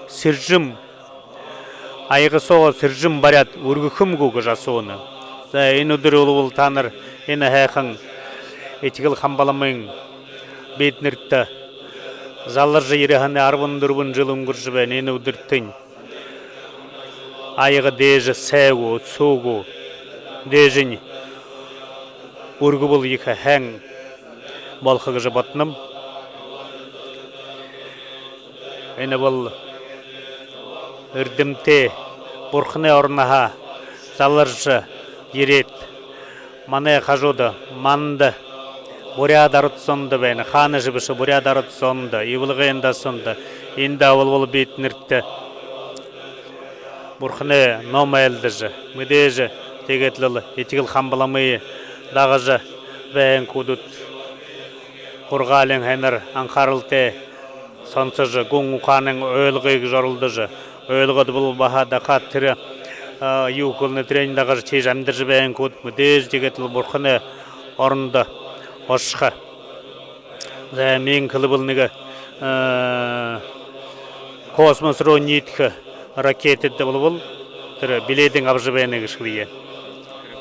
«Сэржэм, аяга соогоо сэржэм баряад үргэхэм гү?» — гэжэ асууна. За, энэ үдэр болбол таанар энэ һайхан Этигэл Хамба ламын бидэнэртэ заларжа ерэһэнэй арбан дүрбэн жэл үнгэржэ байна. Энэ үдэртэнь аяга дээжэ сай гү, үсөө гү, дээжэнь үргэбэл, ехэ һайн болохо гэжэ бодоноб. Энэ бол эрдэмтэй, бурханай оронһоо заларжа ерээд, манай хажууда, манда, буряад арад зондо байна. Хаанашье бэшэ, буряад арад зондо, Ивалгын дасанда, эндэ болбол бидэнэртэ бурханай ном айлдажа, мэдээжэ, тиигээд лэ Этигэл Хамба ламые дагажа байһан хүнүүд һургаалынь һайнаар анхаралтай сонсожо, гүн ухаанайнь ойлгыё гэжэ оролдожо, ойлгоод бол баһа дахаад тэрэ А, юу хэлэнэ, тэрэниие дагажа, тиижэ амидаржа байһан хүн мэдээжэ тиигээд лэ бурханай орондо ошохо. За, миин хэлэбэл, нэгэ, э, космос руу ниидэхэ ракетада болбол, тэрэ биледынь абажа байна гэжэ хэлэе.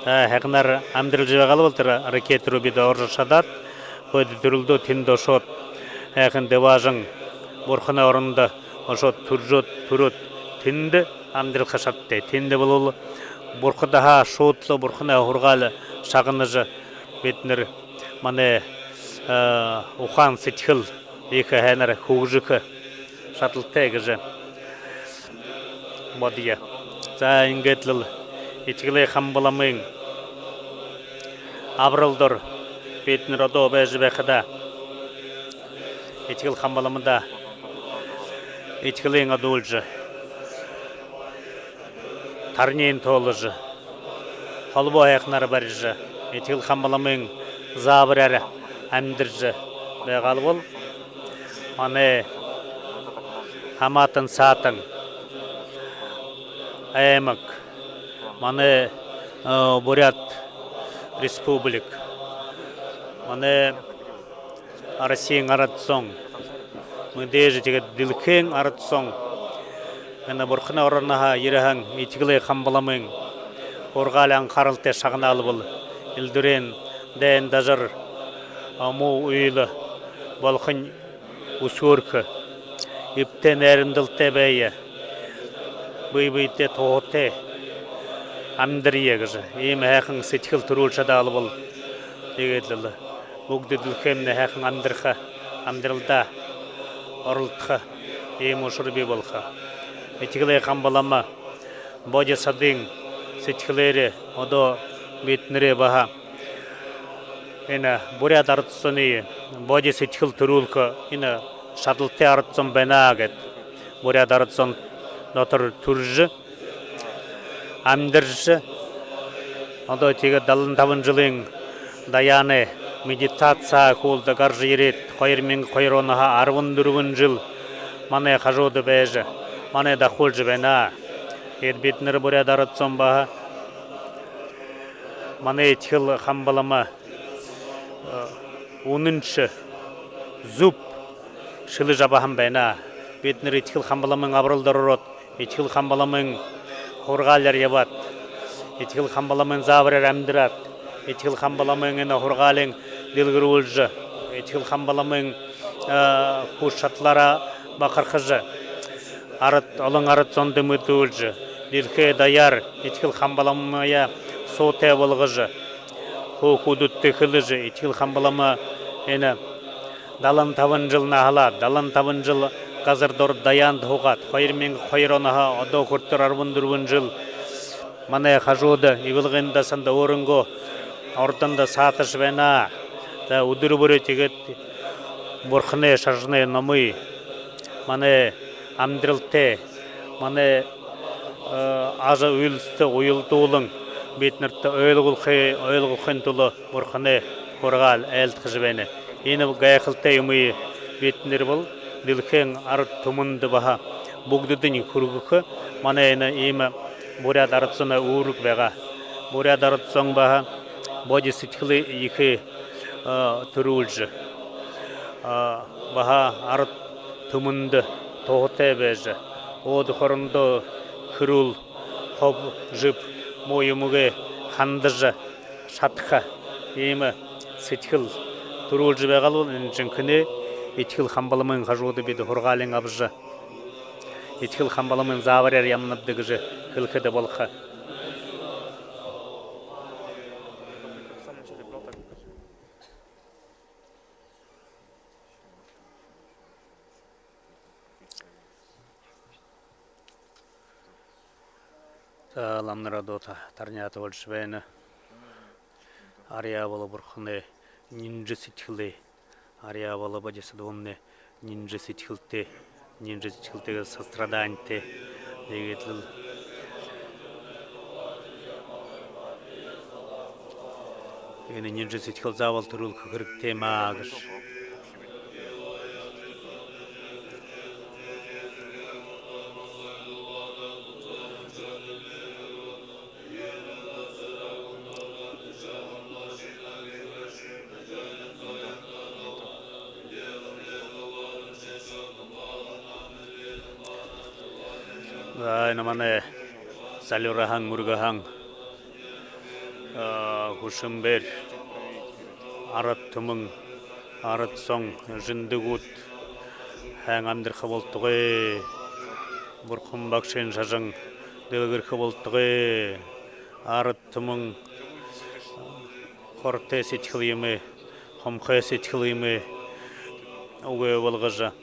За, һайханаар амидаржа байгаа болбол, тэрэ ракета руу бидэ орожо шадаад, хойто түрэлдөө тэндэ ошоод, һайхан диваажан бурханай орондо ошоод, түржөөд, түрөөд, тэндэ амидарха шадатай. Тэндэ болбол бурхадһаа шууд лэ бурханай һургаал шагнажа, бидэнэр, манай, э, ухаан сэдьхэл ехэ һайнаар хүгжэхэ шадалтай гэжэ бодоё. За, иигээд лэ Этигэлэй Хамба ламын абарал доро бидэнэр одоо байжа байхадаа, Этигэл Хамба ламада этигэл адуулжа, тарниие туулажа, холбоо һайханаар барижа, Этигэл Хамба ламын заабаряар амидаржа байгаа болбол, манай хамаатан саатан аймаг, манай, э, Буряад Республика, манай Россиин арад зон, мэдээжэ тиигээд дэлхэйн арад зон энэ бурханай оронһоо ерэһэн Этигэлэй Хамба ламын һургаалые анхаралтай шагнаа болбол, элдэб дайн дажар, а, муу үйлэ болохонь үсөөрхэ, эбтэй найрамдалтай байя, бэе бэедээ туһатай амидарая гэжэ иимэ һайхан сэдьхэл түрүүлжэ шадаа болбол, тиигээд лэ бүгэдэ дэлхэймнай һайхан амидарха, амидаралдаа оролдохо иимэ ушар бии болохо. Этигэлэй Хамба лама бодисадын сэдьхэлээрээ одоо бидэнэрээ баһа энэ буряад арад зониие бодисэдьхэл түрүүлхэ энэ шадалтай арад зон байна гээд, буряад арад зон дотор түрэжэ, амидаржа, одоо тиигээд далан табан жэлэй даяанай медитаци һүүлдэ гаража ерээд, хоёр мянга хоёр онһоо арбан дүрбэн жэл манай хажууда байжа, манай дахуулжа байна. Тиигээд бидэнэр, буряад арад зон, баһа манай Этигэл Хамба лама, э, үнэншэ, зүб шэлэжэ абаһан байна. Бидэнэр Этигэл Хамба ламын абарал доро ороод, Этигэл Хамба ламын һургаалаар ябаад, Этигэл Хамба ламын заабаряар амидараад, Этигэл Хамба ламын энэ һургаалыень дэлгэрүүлжэ, Этигэл Хамба ламын, э, хүс шадалаараа бахархажа, арад, олон арад зондо мэдүүлжэ, дэлхэй даяар Этигэл Хамба ламаяа суутай болгожо, хуу хүнүүдтэ хэлэжэ, Этигэл Хамба лама энэ далан табан жэл наһалаад, далан табан жэл газар доро даяанда һуугаад, хоёр мянга хоёр онһоо одоо хүрэтэр арбан дүрбэн жэл манай хажууда, эбэлгын дасанда, өөрынгөө ордондо саатажа байна. За, үдэр бүри тиигээд бурханай шажанай номые манай амидаралтай, манай, э, ажа үйлсэдтэ уялдуулан, бидэнэртэ ойлгуулхын, ойлгуулхын тула бурханай һургаал айлтгажа байна. Энэ гайхалтай юумые бидэнэр бол дэлхэйн арад түмэндэ баһа бүгэдэдэнь хүргэхэ манай энэ иимэ буряад арад зоной үүргэ байгаа. Буряад арад зон баһа бодисэдьхэлээ ехэ, э, түрүүлжэ, э, баһа арад түмэндэ туһатай байжа, өөдэ хоорондоо хэрүүл, хоб жэб, муу юумэеэ хандажа шадаха иимэ сэдьхэл түрүүлжэ байгаа бол, энэ жэнхэни Этигэл Хамба ламын хажууда бидэ һургаалыень абажа, Этигэл Хамба ламын заабаряар ябанабди гэжэ хэлэхэдэ болохо. За, ламанар одоо та-, тарниие туулжа байна. Арьяабала бурханай нэнжэ сэдьхэлээ, Арьяабала бодисадамнай нэнжэ сэдьхэлтэй, нэнжэ сэдьхэлтэй, состраданитай. Тиигээд лэ энэ нэнжэ сэдьхэл заабол түрүүлхэ хэрэгтэй юм аа гэжэ. За, энэ манай зальбарһан, мүргэһэн, а, хүшэн бэри, арад түмэн, арад зон, зэндэгүүд һайн амидарха болтогой. Бурхан багшын шажан дэлгэрхэ болтогой. Арад түмэн хортой сэдьхэл юумэ, хомхой сэдьхэл юумэ үгы болгожо,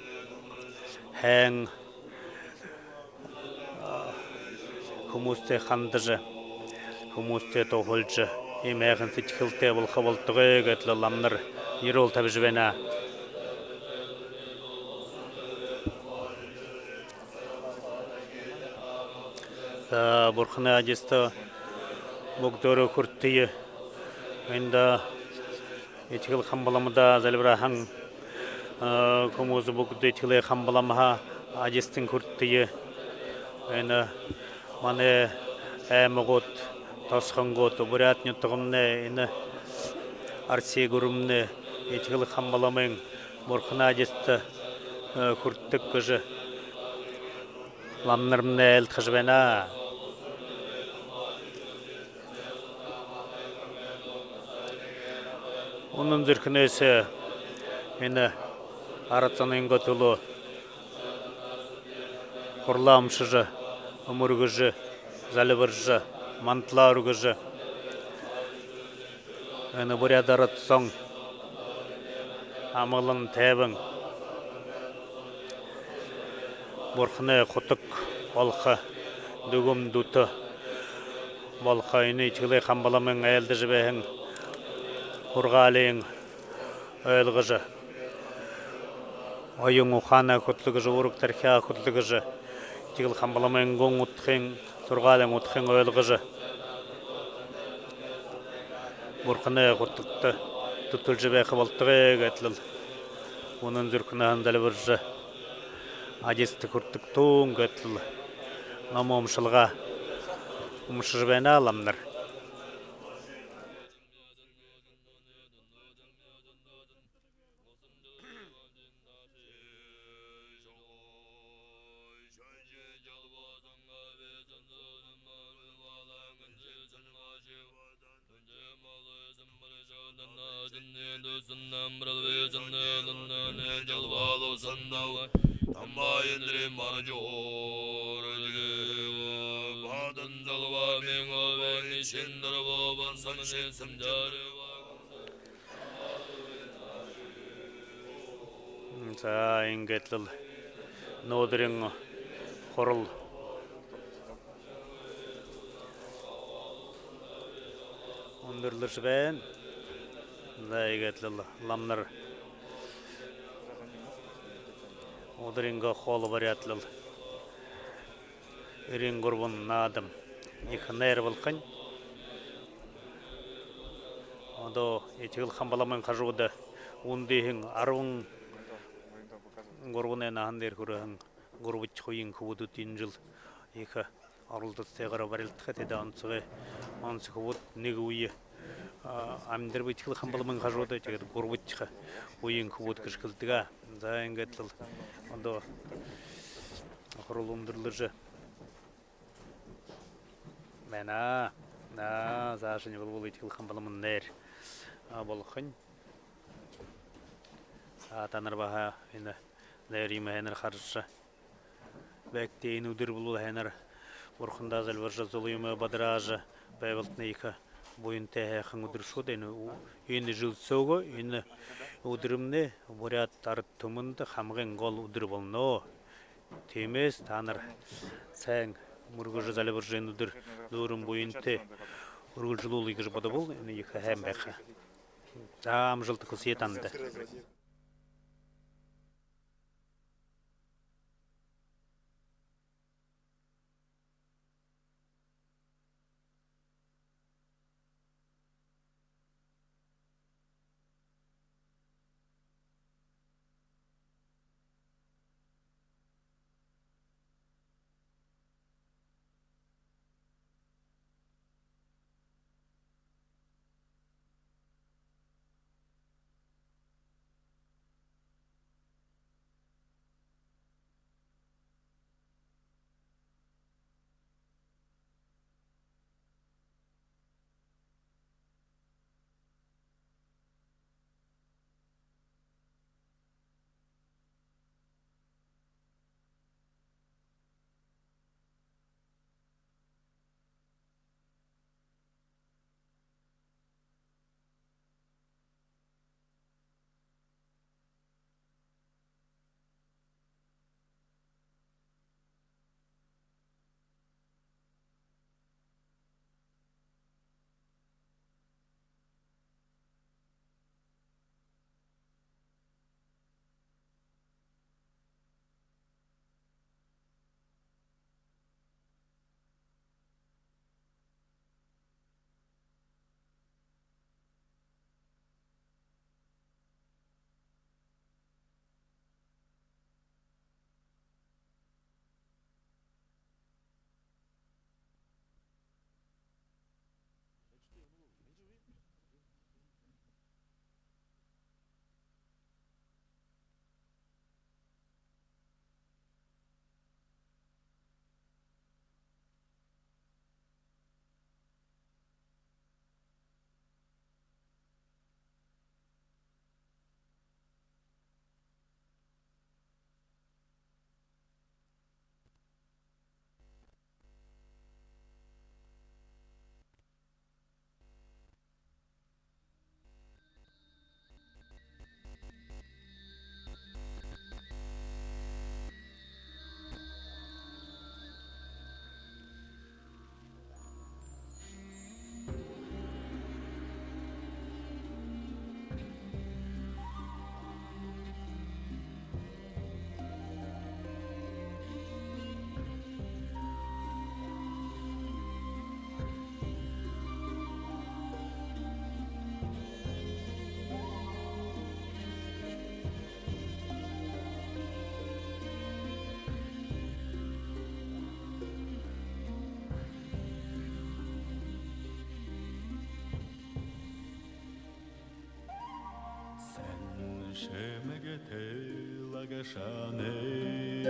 һайн хүмүүстэ хандажа, хүмүүстэ туһалжа, иимэ һайхан сэдьхэлтэй болохо болтогой гээд лэ ламанар юрөөл табижа байна. За, Бурханай адиста бүгэдөөрөө хүртэе. Эндэ Этигэл хамба ламада зальбарһан, э, хүмүүс бүгэдэ Этигэл хамба ламаһаа адистань хүртэе. Энэ манай аймагууд, тосхонууд, Буряад нютагнай, энэ Арадай гүрэнэй Этигэл хамба ламын Бурханай адиста, э, хүртэдэг гэжэ ламанармнай айлтгажа байна. Үнэн зүрхэнһөө энэ арад зонойнгоо түлөө хуралаа умшажа, мүргэжэ, зальбаржа, мандалаа үргэжэ, энэ буряад арад зон амгалан тайбан, Бурханай хутаг болохо, дүгэн дүтэ болохо, энэ Этигэл хамба ламын айлдажа байһан һургаалиин ойлгожо, оюун ухаанаа хүдэлгэжэ, ураг тархяа хүдэлгэжэ, Этигэл хамба ламын гүн удхын, һургаалиин удхын ойлгожо, Бурханай хутагта дүтэлжэ байха болтогой гээд лэ үнэн зүрхэнһөө зальбаржа, адиста хүртэгтэн гээд лэ номой умшалгаа умшажа байна ламанар. За, иигээд лэ мүнөөдэрэй хурал үндэрлэжэ байна. За, иигээд лэ ламанар үдэрэй хоол бариад лэ, эрын гурбан наадам ехэ найр болохонь. Одоо Этигэл хамба ламын хажууда үндэһэн арбан гурбанай наһан дээрэ хүрэһэн гурбадахи үеын хүбүүдүүд энэ жэл ехэ оролдосотойгоор барилдаха. Тэдэ онсо, онсо хүбүүд нэгэ үе, а, амидарба Этигэл хамба ламын хажууда, тиигээд гурбадахи үеын хүбүүд гэжэ хэлэдэг. За, иигээд лэ одоо хурал үндэрлэжэ байна. Аа, саашань болбол Этигэл хамба ламын найр, а, болохонь. А, таанар баһа энэ найр юумэ һайнаар хаража байгты. Энэ үдэр болбол һайнаар Бурхандаа зальбаржа, зула юумэ бадараажа байбалтнай ехэ буянтай һайхан үдэр шуу даа. Энэ ү-, энэ жэл соогоо энэ үдэрмнай буряад арад түмэндэ хамагай гол үдэр болоно. Тиимээс таанар һайн мүргэжэ, зальбаржа, энэ үдэр дүүрэн буянтай үргэлжэлүүлэе гэжэ бодобол, энэ ехэ һайн байха. За, амжалта хүсэе танда. Шэмэгтэй лагшанай